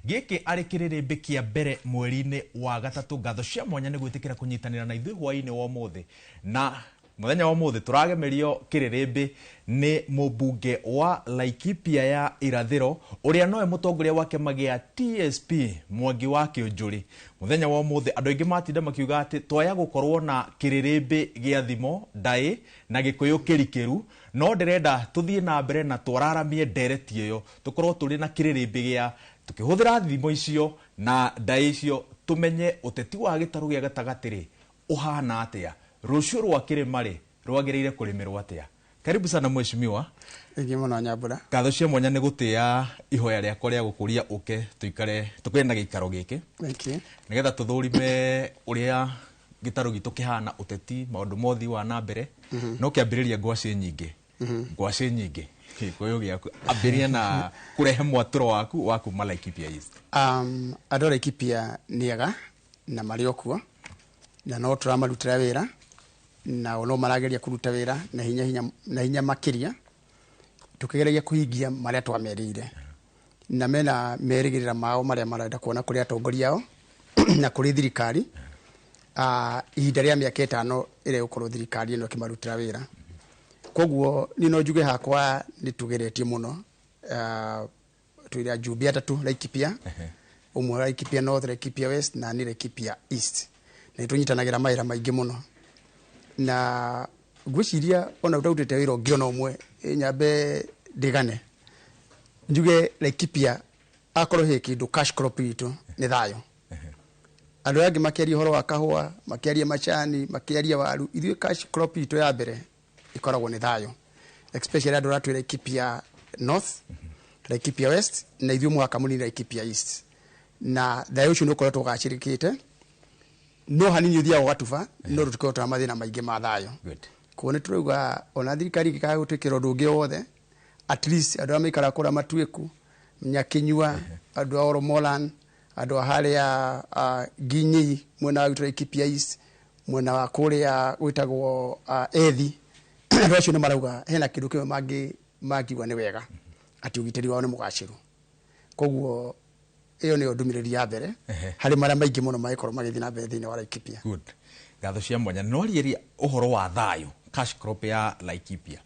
Gĩkĩ arĩ kĩrĩrĩmbĩ kĩa mbere mweri-inĩ wa gatatũ. Ngatho cia mwanya nĩ gwĩtĩkĩra kũnyitanĩra na ithuĩ hwaĩ-inĩ wa ũmũthĩ. Na mũthenya wa ũmũthĩ tũragemerio kĩrĩrĩmbĩ nĩ mũmbunge wa Laikipia ya Irathĩro, ũrĩa nowe mũtongoria wa kĩama gĩa TSP, Mwangi wa Kĩũnjũrĩ. Mũthenya wa ũmũthĩ andũ aingĩ matinda makiuga atĩ twaya gũkorwo na kĩrĩrĩmbĩ gĩa thimo, ndaĩ na Gĩkũyũ kĩrikĩru, no ndĩrenda tũthiĩ na mbere na twararamie ndereti ĩyo, tũkorwo tũrĩ na kĩrĩrĩmbĩ gĩa tũkĩhũthĩra thimo icio na ndaĩ icio, tũmenye ũteti wa gĩtarũ gĩa gatagatĩ rĩ ũhana atĩa, rũciũ rwa kĩrĩma rĩ rwagĩrĩire kũrĩmĩrwo atĩa. Karibu sana, mheshimiwa. Ĩngĩ mũno, Nyambura. Ngatho cia mwanya nĩ gũtĩa ihoya rĩakwa rĩa gũkũria ũke tũikare tũkĩre na gĩikaro gĩkĩ Thank you. nĩgetha tũthũrime ũrĩa gĩtarũ gitũ kĩhana, ũteti, maũndũ mothe wa na mbere. No kĩambĩrĩria ngwacĩ nyingĩ, ngwacĩ nyingĩ, Gĩkũyũ gĩaku, ambĩrĩria na kũrehe mwatũro waku wa kuma Laikipia East. Andũ a Laikipia nĩ ega na marĩ o kuo na no tũramarutĩra wĩra, nao no marageria kũruta wĩra na hinya hinya na hinya makĩria, tũkĩgeragia kũhingia marĩa twamerĩire, na mena merĩgĩrĩra mao marĩa marenda kuona kũrĩ atongoria ao na kũrĩ thirikari ihinda rĩa mĩaka 5 ĩrĩa ĩgũkorwo thirikari ĩno ĩkĩmarutĩra wĩra. Koguo niĩ no njuge hakwa nĩ tũgeretie mũno. Twĩna ajumbe atatũ Laikipia, ũmwe Laikipia North, Laikipia West na niĩ Laikipia East, na nĩ tũnyitanagĩra mawĩra maingĩ mũno, na ngwĩciria ona ũtarutĩte wĩra ũngĩ ona ũmwe, nyambe ndigane njuge Laikipia akorwo he kĩndũ cash crop itũ nĩ thayũ. Andũ arĩa angĩ makĩaria ũhoro wa kahũa, makĩaria macani, makĩaria waru, ithuĩ cash crop itũ ya mbere ĩkoragwo nĩ thayũ, especially andũ arĩa twĩ Laikipia North, Laikipia West na ithuĩ mũhaka mũnini Laikipia East, na thayũ ũcio nĩ ũkoretwo ũgacĩrĩkĩte. No hanini ũthiaga ũgatuba, no tũtikoretwo na mathĩna maingĩ ma thayũ. Koguo nĩ tũrauga ona thirikari ĩngĩkaga gũtwĩkĩra ũndũ ũngĩ o wothe, at least andũ arĩa maikaraga kũrĩa Matuĩku, Nyakinyua, andũ a Oromolan, andũ a harĩa Nginyĩi mwena wa gwitũ Laikipia East, mwena wa kũrĩa gwĩtagwo Ethi, andũ acio nĩ marauga hena kĩndũ kĩmwe mangiuga nĩ wega atĩ ũgitĩri wao nĩ mũgacĩru. Koguo ĩyo nĩyo ndũmĩrĩri ya mbere harĩ marĩa maingĩ mũno mangĩkorwo magĩthiĩ na mbere thĩinĩ wa Laikipia. Good, ngatho cia mwanya. No rĩeria ũhoro wa thayũ, cash crop ya Laikipia,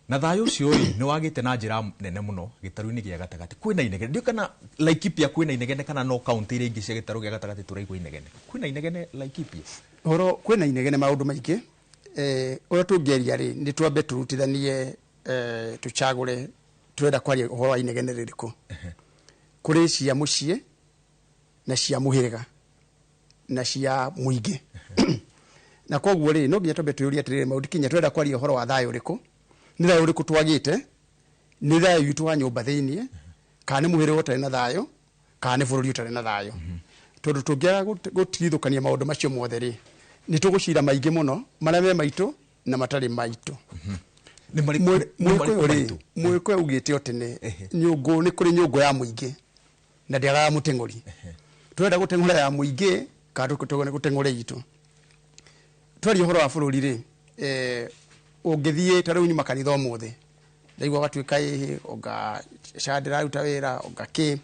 na thayũ ũcio rĩ nĩ wagĩte na njĩra nene mũno gĩtarũ-inĩ gĩa gatagatĩ. Kwĩna inegene, ndiũ kana Laikipia kwĩna inegene kana no kaunti iria ingĩ cia gĩtarũ gĩa gatagatĩ tũraigua inegene. Kwĩna inegene Laikipia? Ũhoro kwĩna inegene maũndũ maingĩ. Ũrĩa tũngĩaria rĩ, nĩ twambe tũrutithanie, tũcagũre tũrenda kwaria ũhoro wa inegene rĩrĩkũ. Kũrĩ cia mũciĩ na cia mũhĩrĩga na cia mũingĩ, na koguo rĩ, no nginya twambe twĩyũrie atĩrĩrĩ, maũndũ kinya tũrenda kwaria ũhoro wa thayũ ũrĩkũ? Nĩ thayũ ũrĩkũ twagĩte? Nĩ thayũ witũ wa nyũmba thĩiniĩ, kana nĩ mũhĩrĩga ũtarĩ na thayũ, kana nĩ bũrũri ũtarĩ na thayũ? Tondũ tũngĩaga gũtigithũkania maũndũ macio mothe rĩ, nĩ tũgũcira maingĩ mũno marĩa me maitũ na matarĩ maitũ. Nĩ marĩkũ? Nĩ marĩkũ Mũgĩkũyũ rĩ, maitũ? Mũgĩkũyũ augĩte o tene, nyũngũ, nĩ kũrĩ nyũngũ ya mũingĩ na ndĩagaga mũteng'ũri. Tũrenda gũteng'ũra ya mũingĩ kana tũrenda gũteng'ũra itũ? Twaria ũhoro wa bũrũri rĩ, ũngĩthiĩ ta rĩu nyuma kanitha ũmũthĩ, ndaigua gatuĩka ĩhĩ ũnga SHA ndĩraruta wĩra ũnga kĩ,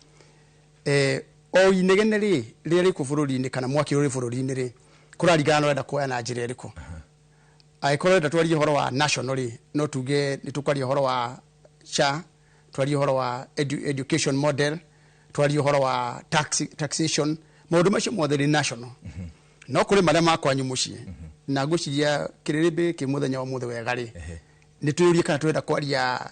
o inegene rĩ rĩrĩa rĩkuo bũrũri-inĩ kana mwaki ũrĩ bũrũri-inĩ rĩ, kũraringana na ũrenda kuoya na njĩra ĩrĩkũ. Angĩkorwo ũrenda twarie ũhoro wa national rĩ, no tuge nĩ tũkwaria ũhoro wa SHA, twarie ũhoro wa education model, twarie ũhoro wa taxation, maũndũ macio mothe nĩ national. No kũrĩ marĩa ma kwanyu mũciĩ, na ngwĩciria kĩrĩrĩmbĩ kĩ mũthenya wa ũmũthĩ wega rĩ, nĩ twĩyũrie kana tũrenda kwaria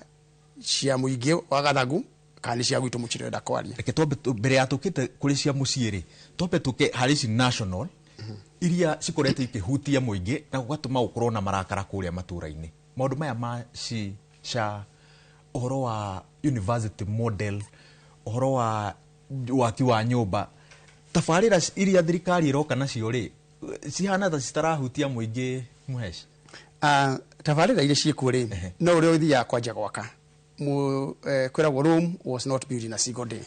cia mũingĩ wa gathagu kana nĩ cia gwitũ mũciĩ tũrenda kwaria. Reke twambe mbere ya tũkĩte kũrĩ cia mũciĩ rĩ, twambe tũke harĩ ici national iria cikoretwo ikĩhutia mũingĩ na gũgatũma gũkorwo na marakara kũrĩa matũra-inĩ. Maũndũ maya ma SHA, ũhoro wa university model, ũhoro wa waki wa nyũmba, tabarĩra iria thirikari ĩroka nacio rĩ, cihana ta citarahutia mũingĩ, Mũhesh? Tabarĩra iria ciĩkuo rĩ, no ũrĩa ũthiaga kwanja gwaka, kwĩragwo Rome was not built in a single day,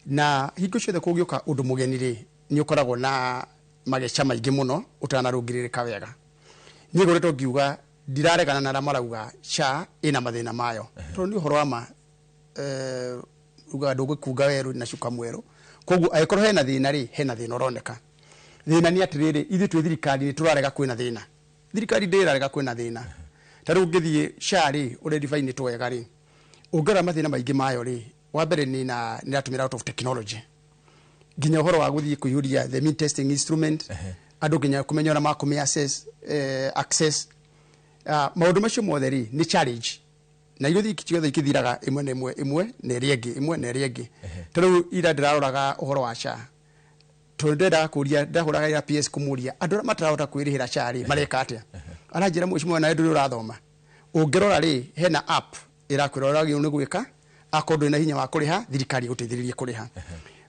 na hingo ciothe kũngĩũka ũndũ mũgeni rĩ, nĩ ũkoragwo na mageca maingĩ mũno ũtanarũngĩrĩrĩka wega. Niĩ ngoretwo ngiuga ndiraregana na arĩa marauga SHA ĩna mathĩna mayo, tondũ nĩ ũhoro wa ma. Ugaga ndũgũkunga werũ na cuka mwerũ. Koguo angĩkorwo hena thĩna rĩ, hena thĩna ũroneka. Thĩna nĩ atĩrĩrĩ, ithuĩ twĩ thirikari nĩ tũrarega kwĩna thĩna. Thirikari ndĩrarega kwĩna thĩna. Ta rĩu ũngĩthiĩ SHA rĩ, ũrĩa define wega rĩ, ũngĩrora mathĩna maingĩ mayo rĩ, wa mbere nĩ na nĩ ĩratũmĩra out of technology, nginya ũhoro wa gũthiĩ kũiyũria the mean testing instrument, andũ nginya kũmenya ũrĩa makũmĩ access, access. Maũndũ macio mothe rĩ nĩ challenge, na irio ciothe ikĩthiraga ĩmwe na ĩmwe, ĩmwe na ĩrĩa ĩngĩ, ĩmwe na ĩrĩa ĩngĩ. Ta rĩu ira ndĩraroraga ũhoro wa SHA, tondũ ndendaga kũria, ndahũraga ira PS kũmũria andũ arĩa matarahota kwĩrĩhĩra SHA rĩ mareka atĩa. Aranjĩra, "Mheshimiwa, nawe ndũrĩ ũrathoma. Ũngĩrora rĩ, hena app ĩrakwĩra ũrĩa wagĩrĩirwo nĩ gwĩka. Akorwo ndũrĩ na hinya wa kũrĩha, thirikari ĩgũteithĩrĩrie kũrĩha."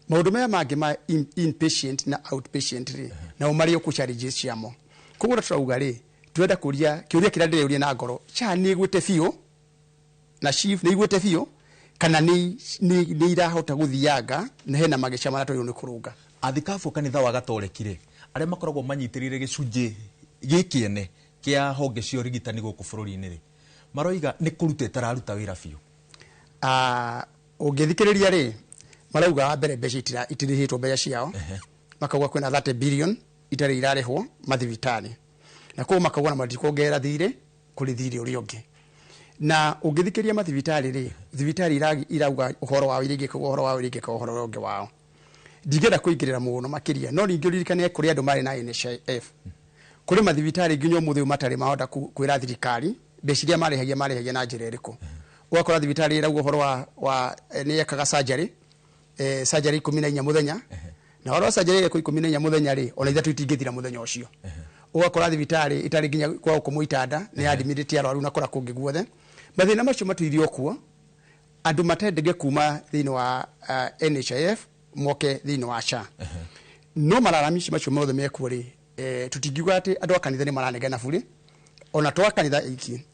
Maũndũ maya mangĩ ma inpatient na outpatient rĩ, nao marĩ o challenges ciamo. Koguo ũrĩa tũrauga rĩ, twenda kũria kĩũria kĩrĩa ndĩreuria na ngoro, SHA nĩ ĩgwĩte biũ na SHIF nĩ igwĩte biũ, kana nĩ irahota gũthianga na hena magĩca marĩa twagĩrĩirwo nĩ kũrũnga? Athikabu a kanitha wa Gatoreki rĩ, arĩa makoragwo manyitĩrĩire gĩcunjĩ gĩkĩene kĩa honge cia ũrigitani gũkũ bũrũri-inĩ rĩ, maroiga nĩ kũruta ĩtararuta wĩra biũ. Ah, ũngĩthikĩrĩria rĩ, marauga wa mbere mbeca itirĩhĩtwo mbeca ciao. Makauga kwĩna 30 billion itarĩ irarĩhwo mathibitarĩ, na koguo makauga na matikuongerera thirĩ kũrĩ thirĩ ũrĩa ũngĩ. Na ũngĩthikĩrĩria mathibitarĩ rĩ, thibitarĩ irauga ũhoro wao, iria ingĩ ikauga ũhoro wao, iria ingĩ ikauga ũhoro ũrĩa ũngĩ wao. Ndingĩenda kũingĩrĩra mũno makĩria, no ningĩ ũririkane kũrĩ andũ marĩ na NHIF, kũrĩ mathibitarĩ nginya ũmũthĩ ũyũ matarĩ mahota kwĩra thirikari mbeca iria marĩhagia, marĩhagia na njĩra ĩrĩkũ. Ũgakora thibitarĩ ĩrauga ũhoro wa nĩ yekaga surgery, surgery 14 mũthenya, na ũhoro wa surgery ĩrekwo 14 mũthenya rĩ, ona 3 itingĩthira mũthenya ũcio. Ũgakora thibitarĩ ĩtarĩ nginya kwa gũkomwo itanda, nĩ yadimĩrĩtie arwaru na kũrĩa kũngĩ guothe. Mathĩna macio matũire o kuo, andũ matendege kuma thĩinĩ wa NHIF moke thĩinĩ wa SHA. No malalamishi macio mothe mekuo rĩ, tũtingiuga atĩ andũ a kanitha nĩ maranegena bure, ona to a kanitha iki.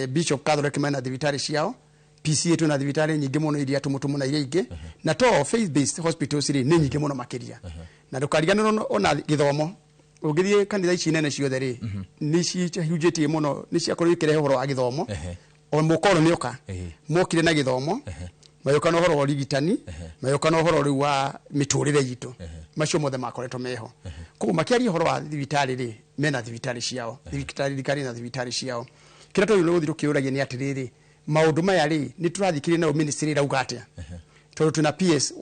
Bishop Catholic mena thibitarĩ ciao, PCA twĩna thibitarĩ nyingĩ mũno iria tũmũtũmũ na iria ingĩ, na to faith based hospitals rĩ nĩ nyingĩ mũno makĩria. Na ndũkariganĩrwo ona gĩthomo, ũngĩthiĩ kanitha ici nene ciothe rĩ, nĩ cihunjĩtie mũno, nĩ ciakorirwo ikĩrehe ũhoro wa gĩthomo. O mũkoroni oka, mokire na gĩthomo, magĩũka na ũhoro wa ũrigitani, magĩũka na ũhoro rĩu wa mĩtũrĩre itũ. Macio mothe makoretwo meho. Koguo makĩaria ũhoro wa thibitarĩ rĩ, mena thibitarĩ ciao, thirikari na thibitarĩ ciao. Kĩrĩa twagĩrĩirwo gũthiĩ tũkĩũragia nĩ atĩrĩrĩ, maũndũ maya rĩ, nĩ tũrathikĩrĩria nayo ministry ĩrauga atĩa? Tondũ twĩna PS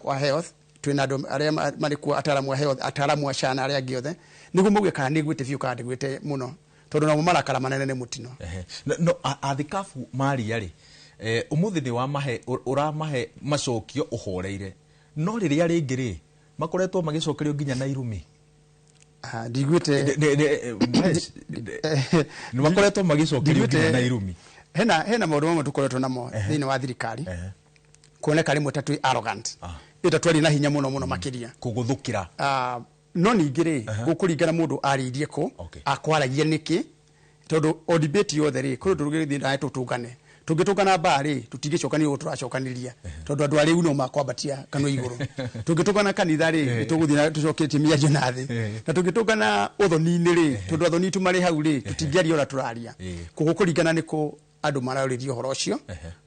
wa health, twĩna andũ arĩa marĩ kuo, ataaramu a health, ataaramu a SHA na arĩa angĩ othe, nĩguo mauge kana nĩ ĩgwĩte biũ kana ndĩgwĩte mũno, tondũ namo marakara manene nĩ mũtino. No athikabu maria rĩ, ũmũthĩ nĩ wamahe, ũramahe macokio ũhoreire, no rĩrĩa rĩngĩ rĩ makoretwo magĩcokerio nginya na irumi. Ah, ndiguĩte. Nĩ makoretwo magĩcokerio nginya na irumi. Hena maũndũ mamwe tũkoretwo namo thĩinĩ wa thirikari, kuoneka rĩmwe ta twĩ arrogant, ĩta twarĩ na hinya mũno mũno makĩria. Kũgũthũkĩra. Ah, no ningĩ rĩ, gũkũringana mũndũ arĩirie kũ, akwaragia nĩkĩ, tondũ o debate yothe rĩ, kũrĩ ũndũ tũgĩthiĩ nawe tũtũngane, tũngĩtũngana mbaa rĩ, tũtingĩcokania ũguo tũracokanĩria, tondũ andũ arĩu no makwambatia kanua igũrũ. Tũngĩtũngana kanitha rĩ, nĩ tũgũthiĩ na tũcoketie mĩario na thĩ. Na tũngĩtũngana ũthoni-inĩ rĩ, tondũ athoni itũ marĩ hau rĩ, tũtingĩaria ũrĩa tũraria. Koguo kũringana nĩ kũ andũ mararĩria ũhoro ũcio,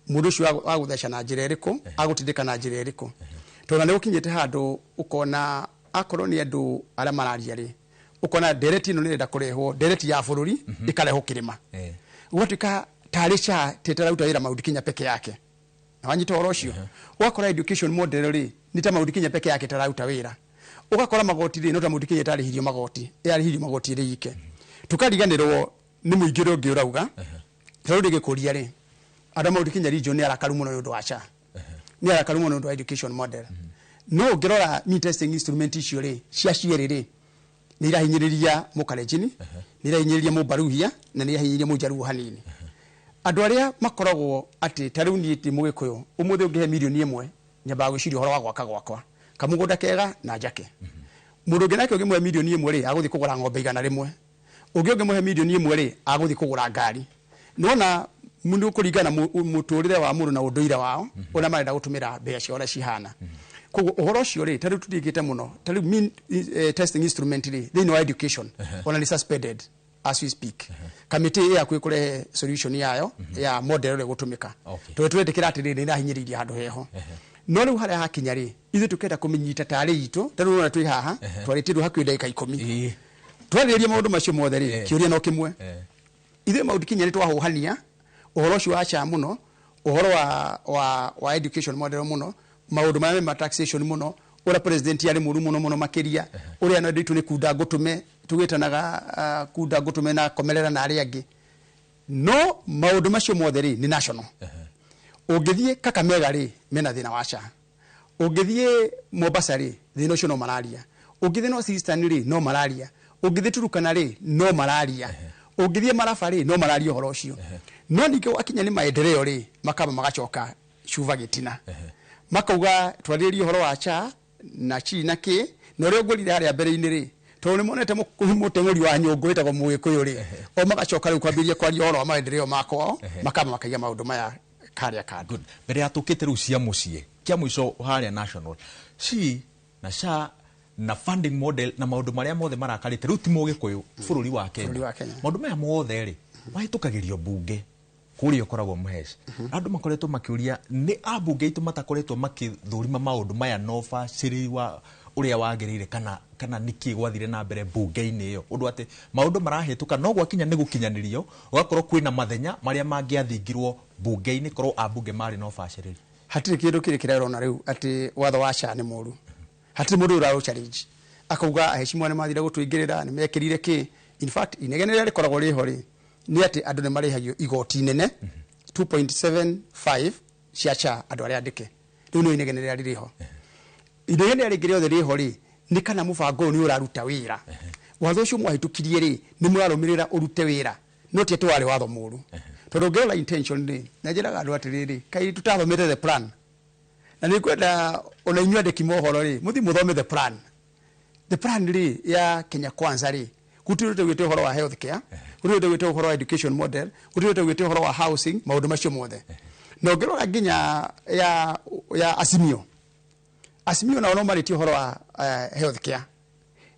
mũndũ ũcio agũtheca na njĩra ĩrĩkũ, agũtindĩka na njĩra ĩrĩkũ, tondũ nĩ gũkinyĩte handũ ũkona akorwo nĩ andũ arĩa mararia rĩ, ũkona ndereti ĩno nĩ ĩrenda kũrehwo, ndereti ya bũrũri ĩkarehwo kĩrĩma, gũgatuĩka tarĩ SHA tĩtararuta wĩra Mount Kenya peke yake. Na wanyita ũhoro ũcio, ũgakora education model rĩ, nĩ ta Mount Kenya peke yake tararuta wĩra. Ũgakora magoti rĩ, no ta Mount Kenya ĩtarĩhirio magoti, ĩrarĩhirio magoti ĩrĩ ike. Tũkariganĩrwo nĩ mũingĩ ũrĩa ũngĩ ũrauga. Tondũ ndĩgĩkũria rĩ, andũ a Mount Kenya region nĩ arakaru mũno nĩ ũndũ wa SHA, nĩ arakaru mũno nĩ ũndũ wa education model, no ũngĩrora mean testing instrument icio rĩ, cia cierĩ rĩ, nĩ irahinyĩrĩria mũkalenjini, nĩ irahinyĩrĩria mũbaruhia, na nĩ irahinyĩrĩria mũjaruo hanini. Andũ arĩa makoragwo atĩ ta rĩu niĩ ndĩ mũgĩkũyũ, ũmũthĩ ũngĩhe 1 mirioni nyambaga gwĩciria ũhoro wa gwaka gwakwa kamũgũnda kega na njake. Mũndũ ũngĩ nake ũngĩmũhe 1 mirioni rĩ, agũthiĩ kũgũra ng'ombe 100. Ũngĩ ũngĩmũhe 1 mirioni rĩ, agũthiĩ kũgũra ngari. Nona mũndũ kũringana mũtũrĩre wa mũndũ na ũndũire wao ũrĩa marenda gũtũmĩra mbeca ciao ũrĩa cihana. Koguo ũhoro ũcio rĩ, ta rĩu tũtigĩte mũno, ta rĩu mean testing instrument rĩ, thĩinĩ wa education ona nĩ suspended. As we speak, kamĩtĩ ĩ yakuĩ kũrehe solution yayo ya model ũrĩa ĩgũtũmĩka. Tondũ tũretĩkĩra atĩrĩrĩ, nĩ ĩrahinyĩrĩirie handũ heho, no rĩu harĩa hakinya rĩ, ithuĩ tũkenda kũmĩnyita tarĩ itũ. Ta rĩu ũrona twĩ haha, twarĩtĩrwo hakuhĩ ndagĩka 10. Twarĩrĩria maũndũ macio mothe rĩ, kĩũria no kĩmwe. Ithuĩ Mount Kenya nĩ twahũhania ũhoro ũcio wa SHA mũno, ũhoro wa education model mũno, maũndũ marĩa ma taxation mũno, ũrĩa president arĩ mũru mũno mũno makĩria, ũrĩa no nditũ nĩ kunda ngũtũme tũgĩtanaga, kunda ngũtũme na komerera na arĩa angĩ. No maũndũ macio mothe rĩ, nĩ national. Ũngĩthiĩ Kakamega rĩ, mena thĩna wa SHA. Ũngĩthiĩ Mombasa rĩ, thĩna ũcio no mararia. Ũngĩthiĩ North Eastern rĩ, no mararia. Ũngĩthiĩ Turukana rĩ, no mararia. Ũngĩthiĩ Maraba rĩ, no mararia ũhoro ũcio. No ningĩ wakinya nĩ maendeleo rĩ, makamba magacoka cuba gĩtina, makauga twarĩrĩrie ũhoro wa SHA na chi na kĩ. Na ũrĩa ngwĩrire harĩa mbere-inĩ rĩ, tondũ nĩ monete mũteng'ũri wa nyũngũ wĩtagwo mũgĩkũyũ rĩ, o magacoka rĩu kwambĩrĩria kwaria ũhoro wa maendeleo makwao, makamba makaiga maũndũ maya karĩa kando. Good. Mbere ya tũkĩte rĩu cia mũciĩ, kĩa mũico harĩa national, SHI na SHA na funding model na maũndũ marĩa mothe marakarĩte rĩu ti mũgĩkũyũ, bũrũri wa Kenya. Bũrũri wa Kenya. Maũndũ maya mothe rĩ, mahĩtũkagĩrio mbunge kũrĩa ũkoragwo Mũhesh. Andũ makoretwo makĩũria nĩ ambunge aitũ matakoretwo makĩthũrima maũndũ maya na ũbacĩrĩri wa ũrĩa wagĩrĩire, kana nĩkĩ gwathire na mbere mbunge-inĩ ĩyo, ũndũ atĩ maũndũ marahĩtũka no gwakinya nĩ gũkinyanĩrio gũgakorwo kwĩna mathenya marĩa mangĩathingirwo mbunge-inĩ korwo ambunge marĩ na ũbacĩrĩri. Hatirĩ kĩndũ kĩrĩ kĩrerona rĩu atĩ watho wa SHA nĩ mũru. Hatirĩ mũndũ ũra challenge akauga aheshimiwa nĩ mathire gũtũingĩrĩra, nĩ mekĩrire kĩ. In fact, inegene rĩrĩa rĩkoragwo rĩho rĩ, nĩ atĩ andũ nĩ marĩhagio igoti inene 2.75 cia SHA, andũ arĩa andĩke. Rĩu nĩ inegene rĩrĩa rĩrĩ ho. Inegene rĩrĩa rĩngĩ rĩothe rĩho rĩ, nĩ kana mũbango ũyũ nĩ ũraruta wĩra. Watho ũcio mwahĩtũkirie rĩ, nĩ mũrarũmĩrĩra ũrute wĩra, no ti atĩ warĩ watho mũru. Tondũ ũngĩrora intention rĩ, na njĩraga andũ atĩrĩrĩ, kaĩ tũtathomete the plan? Na nĩ ngwenda ona inyuĩ andĩki mohoro rĩ, mũthiĩ mũthome the plan. The plan rĩ ya Kenya Kwanza rĩ, gũtirĩ tũgĩte ũhoro wa health care, gũtirĩ tũgĩte ũhoro wa education model, gũtirĩ tũgĩte ũhoro wa housing, maũndũ macio mothe. Na ũngĩrora nginya ya Azimio, Azimio nao no marĩtie ũhoro wa health care.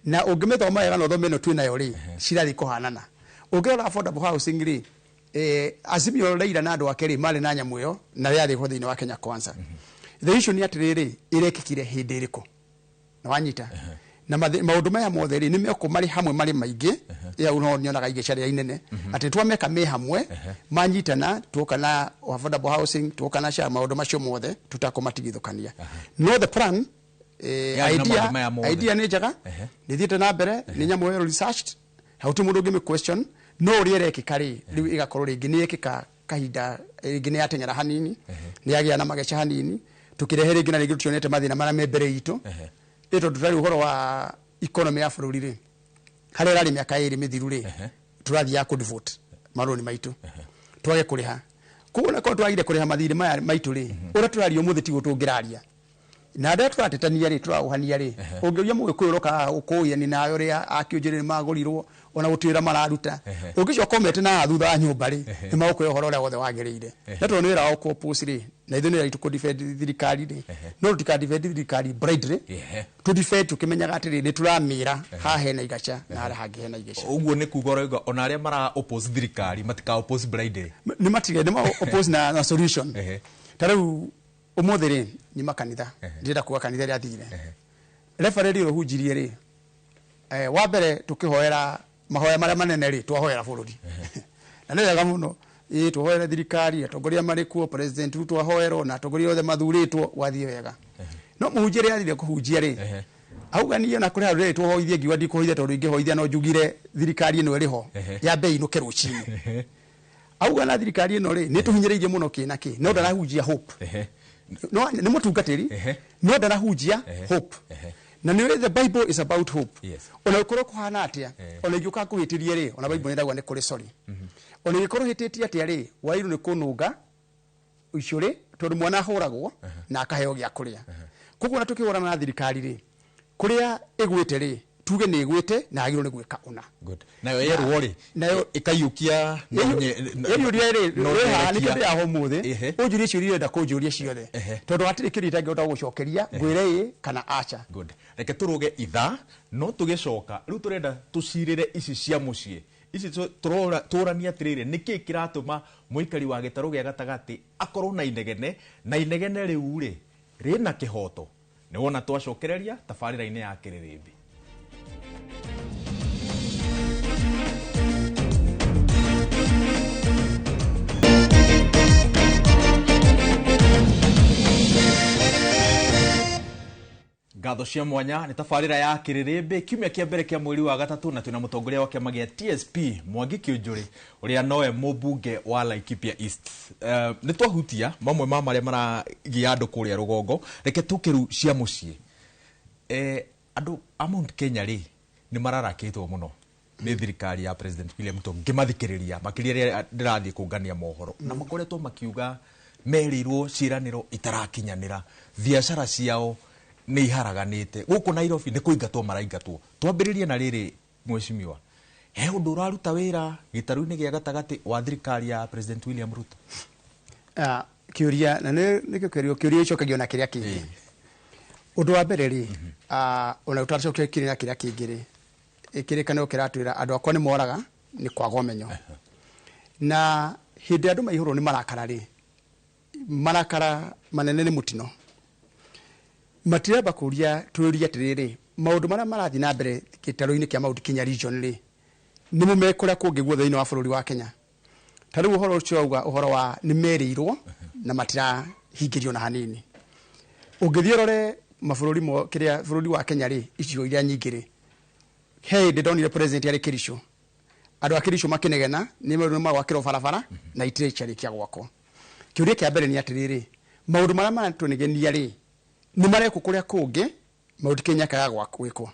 Na ũngĩmĩthoma wega na ũthome ĩno twĩ nayo rĩ, cirathiĩ kũhanana. Ũngĩrora affordable housing rĩ, Azimio Raila na andũ ake rĩ, marĩ na nyamũ ĩyo na yarĩ ho thĩinĩ wa Kenya Kwanza. The issue nĩ atĩrĩrĩ, ĩrekĩkire hĩndĩ ĩrĩkũ? Na wanyita na maũndũ maya mothe rĩ, nĩ mekwo marĩ hamwe marĩ maingĩ. Ya no nyonaga igĩca rĩrĩa inene atĩ twameka me hamwe manyitana, tuoka na affordable housing, tuoka na SHA, maũndũ macio mothe tutakũmatigithũkania. No the plan, Yarĩ na idea, maũndũ maya mothe. Idea nĩ njega, nĩ thiĩte na mbere, nĩ nyamũ well researched, hautĩ mũndũ ũngĩmĩ question. No ũrĩa ĩrekĩka rĩ, rĩu ĩgakorwo rĩngĩ nĩ yekĩka kahinda rĩngĩ nĩ yateng'era hanini, nĩ yagĩa na mageca hanini, tũkĩrehe rĩngĩ na rĩngĩ tũtionete mathĩna marĩa me mbere itũ. Ĩ tondũ tũrarĩ ũhoro wa economy ya bũrũri rĩ, harĩa ĩrarĩ mĩaka 2 mĩthiru rĩ, tũrathiaga kũ default marũni maitũ, twage kũrĩha. Koguo na korwo twagire kũrĩha mathirĩ maya maitũ rĩ, ũrĩa tũraria ũmũthĩ tiguo tũngĩraria. Na andũ arĩa tũratetania rĩ, tũraũhania rĩ, ũngĩũria mũgĩkũyũ ũroka haha gũkũũyani nawe ũrĩa akĩũnjĩrĩ nĩ magũrirwo, ona gũtirĩ wĩra mararuta, ũngĩcoka ũmete na haha thutha wa nyũmba rĩ, nĩ magũkũhe ũhoro ũrĩa wothe wagĩrĩire. Na tondũ nĩ wĩra wao kũ-oppose rĩ, na ithuĩ nĩ wĩra witũ kũ-defend thirikari rĩ, no tũtika defend thirikari blindly. Tũ defend tũkĩmenyaga atĩrĩ, nĩ tũramĩra haha hena igaca na harĩa hangĩ hena igaca. Ũguo nĩ kuga ũrauga ona arĩa mara oppose thirikari matika oppose blindly. Nĩ matige, nĩ ma oppose na solution. Ta rĩu ũmũthĩ rĩ, nyuma kanitha, ndĩrenda kuga kanitha ĩrĩa thire, referee rĩ ũhunjirie rĩ, wa mbere tũkĩhoera mahoya marĩa manene rĩ, twahoera bũrũri na nĩ wega mũno. Ĩ twahoera thirikari, atongoria marĩ kuo, President Ruto ahoerwo na atongoria othe mathurĩtwo, gwathiĩ wega. No mũhunjia rĩ athire kũhunjia rĩ, auga niĩ ona kũrĩ handũ rĩrĩ tũhoithie, ngiuga ndikũhoithia tondũ ingĩhoithia no njugire thirikari ĩno ĩrĩ ho yambe ĩinũke rũcinĩ. Auga na thirikari ĩno rĩ, nĩ tũhinyĩrĩirie mũno kĩ na kĩ, no ndarahunjia hope. No nĩ mũtungatĩri, no ndarahunjia hope. Na nĩ the Bible is about hope. Ona ũkorwo kũhana atĩa, ona ingĩũka ngũhĩtĩrie rĩ, ona Bible nĩ ĩrauga nĩ kũrĩ sorry. Ona ingĩkorwo hĩtĩtie atĩa rĩ, wagĩrĩirwo nĩ kũnũnga icũrĩ tondũ mwana ahũragwo na akaheo gĩa kũrĩa. Koguo ona tũkĩhũrana na thirikari rĩ, kũrĩa ĩgwĩte rĩ, tuge nĩ ĩgwĩte na yagĩrĩirwo nĩ gwĩka ũna. Good. Nayo yerwo rĩ, Nayo ĩkaiyũkia Ĩyũria rĩ, no wĩ haha nĩkĩo nderekia. ndĩ haha ũmũthĩ. Ũnjũrie ciũria ũrenda kũnjũria ciothe. Tondũ hatirĩ kĩũria itangĩhota gũgũcokeria, ngwĩre ĩ kana aca. Good. Reke tũrũge ithaa, no tũgĩcoka rĩu tũrenda tũcirĩre ici cia mũciĩ. Ici tũrania atĩrĩrĩ, nĩkĩ kĩratũma mũikari wa gĩtarũ gĩa gatagatĩ akorwo na inegene, na inegene rĩu rĩ rĩna kĩhoto? Nĩ wona twacokereria tabarĩra-inĩ ya Kĩrĩrĩmbĩ. Ngatho cia mwanya nĩ tabarĩra ya Kĩrĩrĩmbĩ, kiumia kĩa mbere kĩa mweri wa gatatũ, na twĩna mũtongoria wa kĩama gĩa TSP Mwangi Kiunjuri, ũrĩa nowe mũmbunge wa Laikipia East. Nĩ twahutia mamwe ma marĩa maragia andũ kũrĩa rũgongo. Reke tũke rĩu cia mũciĩ. Andũ a Mount Kenya rĩ nĩ mararakĩtwo mũno nĩ thirikari ya President William Ruto, ngĩmathikĩrĩria makĩria rĩrĩa ndĩrathiĩ kũngania mohoro, na makoretwo makiuga merĩirwo ciĩranĩro itarakinyanĩra, biacara ciao nĩ iharaganĩte, gũkũ Nairobi nĩ kũingatwo maraingatwo. Twambĩrĩrie na rĩrĩ, mheshimiwa, he ũndũ ũraruta wĩra gĩtarũ-inĩ gĩa gatagatĩ wa thirikari ya President William Ruto? Kĩũria na nĩ kĩũria, kĩũria gĩcokagio na kĩrĩa kĩngĩ. Ũndũ wa mbere rĩ, ona ũtaracokia kĩrĩa na kĩrĩa kĩngĩ rĩ, kĩrĩkanĩro kĩratwĩra andũ akwa nĩ moraga nĩ kwaga ũmenyo. Na hĩndĩ andũ maihũrwo nĩ marakara rĩ, marakara manene nĩ mũtino. Matiramba kũria twĩũrie atĩrĩrĩ, maũndũ marĩa marathiĩ na mbere gĩtarũ-inĩ kĩa Mount Kenya region rĩ, nĩmo me kũrĩa kũngĩ guothe thĩinĩ wa bũrũri wa Kenya. Ta rĩu ũhoro ũcio auga ũhoro wa nĩ merĩirwo na matirahingĩrio na hanini. Ũngĩthiĩ ũrore mabũrũri mo kĩrĩa bũrũri wa Kenya rĩ, icigo iria nyingĩ rĩ, he hĩndĩ ndonire president arĩ Kericho. Andũ a Kericho makĩnegena nĩ merwo nĩ magwakĩrwo barabara na itirĩ ciarĩkia gwakwo. Kĩũria kĩa mbere nĩ atĩrĩrĩ, maũndũ marĩa maratũnegenia rĩ, nĩ marekwo kũrĩa kũngĩ Mount Kenya kaga gwĩkwo.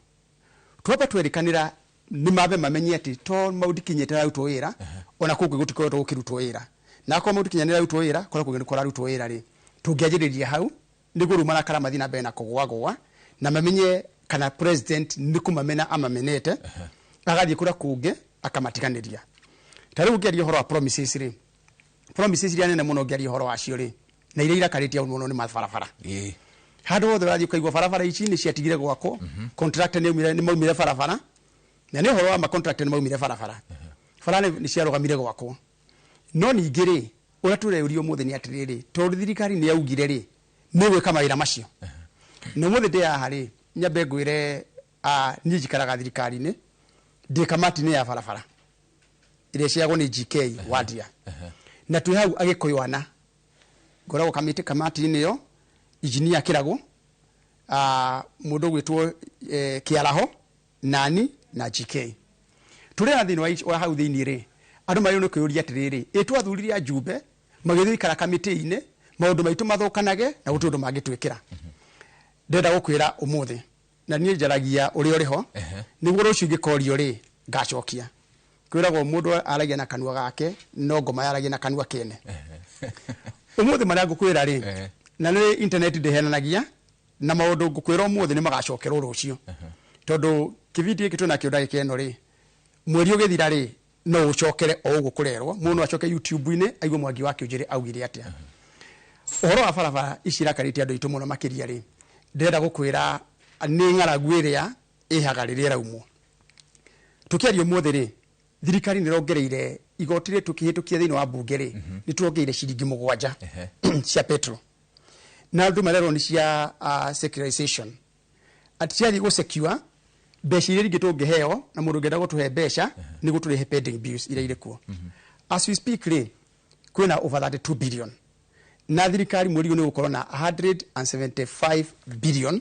Twamba twerĩkanĩra nĩ mambe mamenye atĩ to Mount Kenya ĩtararutwo wĩra, ona kũngĩ gũtikoretwo gũkĩrutwo wĩra. Na akorwo Mount Kenya nĩ ĩrarutwo wĩra, kũrĩa kũngĩ nĩ kũrarutwo wĩra rĩ, tũngĩanjĩrĩria hau nĩguo rĩu marakara mathiĩ na mbere na kũgwagwa, na mamenye kana president nĩ kũmamena amamenete, agathiĩ kũrĩa kũngĩ akamatiganĩria. Ta rĩu ngĩaria ũhoro wa promises rĩ, promises iria nene mũno ngĩaria ũhoro wacio rĩ, na iria irakarĩtie mũno nĩ mabarabara. Handũ hothe ũrathiĩ ũkaigua barabara ici nĩ ciatigire gwakwo, contractor nĩ maumire barabara, na nĩ ũhoro wa ma contractor nĩ maumire barabara. Bara nĩ ciarũgamire gwakwo. No ningĩ rĩ, ũrĩa tũreyũria ũmũthĩ nĩ atĩrĩrĩ, tondũ thirikari nĩ yaugire rĩ, nĩ gwĩka mawĩra macio. Na ũmũthĩ ndĩ haha rĩ, nyambe ngwĩre, niĩ njikaraga thirikari-inĩ, ndĩ kamati-inĩ ya barabara ĩrĩa ĩciaragwo nĩ GK Wadia. Na twĩ hau Agĩkũyũ ana, ngoragwo kamati-inĩ ĩyo, engineer Kĩragũ, mũndũ ũgwĩtwo Kĩaraho, nani na GK. Tũrĩ na thĩinĩ wa hau thĩinĩ rĩ, andũ marĩ nĩ kwĩyũria atĩrĩrĩ, ĩ twathurire ajumbe magĩthiĩ gũikara kamĩtĩ-inĩ, maũndũ maitũ mathũkanage na gũtirĩ ũndũ mangĩtwĩkĩra. Ndĩrenda gũkwĩra ũmũthĩ, na niĩ njaragia ũrĩa ũrĩ ho, nĩguo rũciũ ingĩkorio rĩ, ngacokia. Kwĩragwo mũndũ aragia na kanua gake, no ngoma yaragia na kanua kene. Ũmũthĩ marĩa ngũkwĩra rĩ, na nĩ internet ndĩhenanagia, na maũndũ ngũkwĩra ũmũthĩ nĩ magacokerwo rũciũ. Tondũ kĩbindi gĩkĩ twĩnakĩo ndagĩka ĩno rĩ, mweri ũgĩthira rĩ, no ũcokere o ũguo kũrerwo, mũndũ no acoke YouTube-inĩ aigue Mwangi wa Kiunjuri augire atĩa. Ũhoro wa barabara ici irakarĩtie andũ aitũ mũno makĩria rĩ, ndĩrenda gũkwĩra nĩ ng'aragu ĩrĩa ĩhaga rĩrĩa ĩraumwo. Tũkĩaria ũmũthĩ rĩ, thirikari nĩ ĩrongereire igoti rĩ tũkĩhĩtũkia thĩinĩ wa bunge rĩ, nĩ turongereire ciringi 7 cia petrol. Na andũ marerwo nĩ cia securitization. Atĩ ciathiĩ gũ-secure mbeca iria ingĩ tũngĩheo na mũndũ ũngĩenda gũtũhe mbeca nĩguo tũrĩhe pending bills iria irĩ kuo. As we speak rĩ, kwĩna over 32 billion. Na thirikari mweri ũyũ nĩ gũkorwo na 175 billion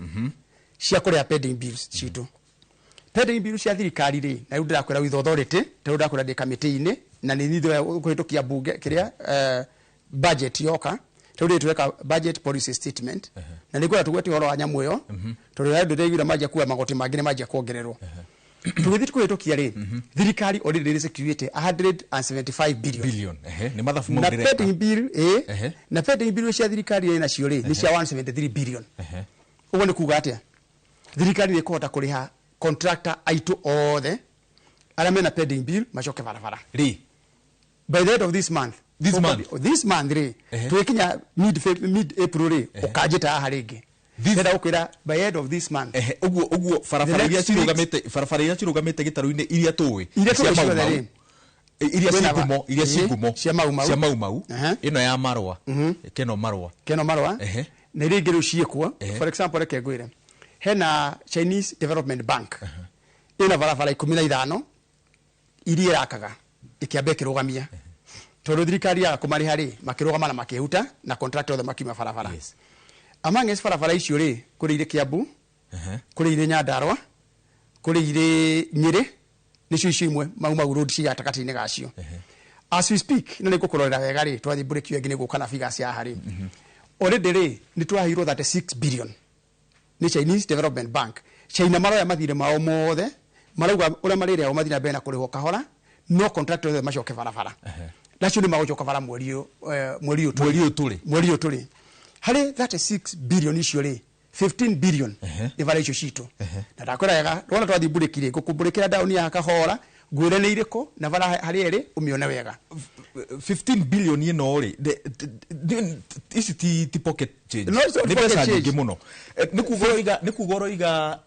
cia kũrĩha pending bills citũ. Pending bills cia thirikari rĩ, na rĩu ndĩrakwĩra with authority, tondũ ndĩrakwĩra ndĩ kamĩtĩ-inĩ, na nĩ nitho kũhĩtũkia bunge kĩrĩa budget yoka. Tondũ rĩrĩ tũreka budget policy statement, na nĩ ngwenda tũgwete ũhoro wa nyamũ ĩyo, tondũ rĩrĩa ndĩraiguire manjia kuoya magoti mangĩ nĩ manjia kuongererwo. Tũgĩthiĩ kũhĩtũkia rĩ, thirikari already nĩ security 175 billion. Billion, nĩ mathabu mau Na ndĩreka. pending bill, na pending bill cia thirikari ĩrĩ nacio rĩ, nĩ cia 173 billion. Ũguo nĩ kuga atĩa? Thirikari nĩ ĩkũhota kũrĩha contractor aitũ othe arĩa mena pending bill macoke barabara. Rĩ. By the end of this month. This month. This month rĩ, tũgĩkinya mid April rĩ, ũkanjĩta haha rĩngĩ. Ndĩrenda gũkwĩra by end of this month. Ũguo, ũguo barabara The iria next week. cirũgamĩte, barabara iria cirũgamĩte gĩtarũ-inĩ iria tũĩ, Iria cia tũĩ Mau ciothe Mau. rĩ. Iria Kwĩna ci ngumo, iria ci ngumo cia Mau Mau. Cia Mau Mau. Ehe. Ĩno ya marũa, keno marũa. Keno marũa. Na iria ingĩ rĩu ciĩkuo. For example, reke ngwĩre, hena Chinese Development Bank ĩna barabara 15 iria ĩrakaga, ĩkĩamba ĩkĩrũgamia tondũ thirikari yaga kũmarĩha rĩ, makĩrũgama na makĩhuta na contract othe makiuma barabara. Among us barabara icio rĩ, kũrĩ irĩ Kiambu, kũrĩ irĩ Nyandarua, kũrĩ irĩ Nyĩrĩ, nĩcio icio imwe Mau Mau Road ci gatagatĩ-inĩ gacio as we speak. Na nĩ ngũkũrorera wega rĩ, twathiĩ break ĩyo ĩngĩ nĩ gũka na figures haha rĩ. Already rĩ, nĩ twaheirwo 36 billion nĩ Chinese Development Bank. China maroya mathirĩ mao mothe, marauga ũrĩa marĩrĩagwo mathiĩ na mbere na kũrĩhwo kahora, no contract othe macoke barabara. Nacio nĩ magũcoka bara mweri ũyũ, mweri ũyũ tũrĩ. Mweri ũyũ tũrĩ. Mweri ũyũ tũrĩ. Harĩ 36 billion icio rĩ, 15 billion nĩ bara icio citũ. Na ndakwĩra wega, wona twathiĩ mburĩki rĩ, ngũkũmbũrĩkĩra ndaũni ya kahora, ngwĩre nĩ irĩkũ na bara harĩa ĩrĩ ũmĩone wega. 15 billion ĩno rĩ, ici ti pocket change. No, it's not Nĩ pocket mbeca change. nyingĩ mũno. Nĩ kuga ũroiga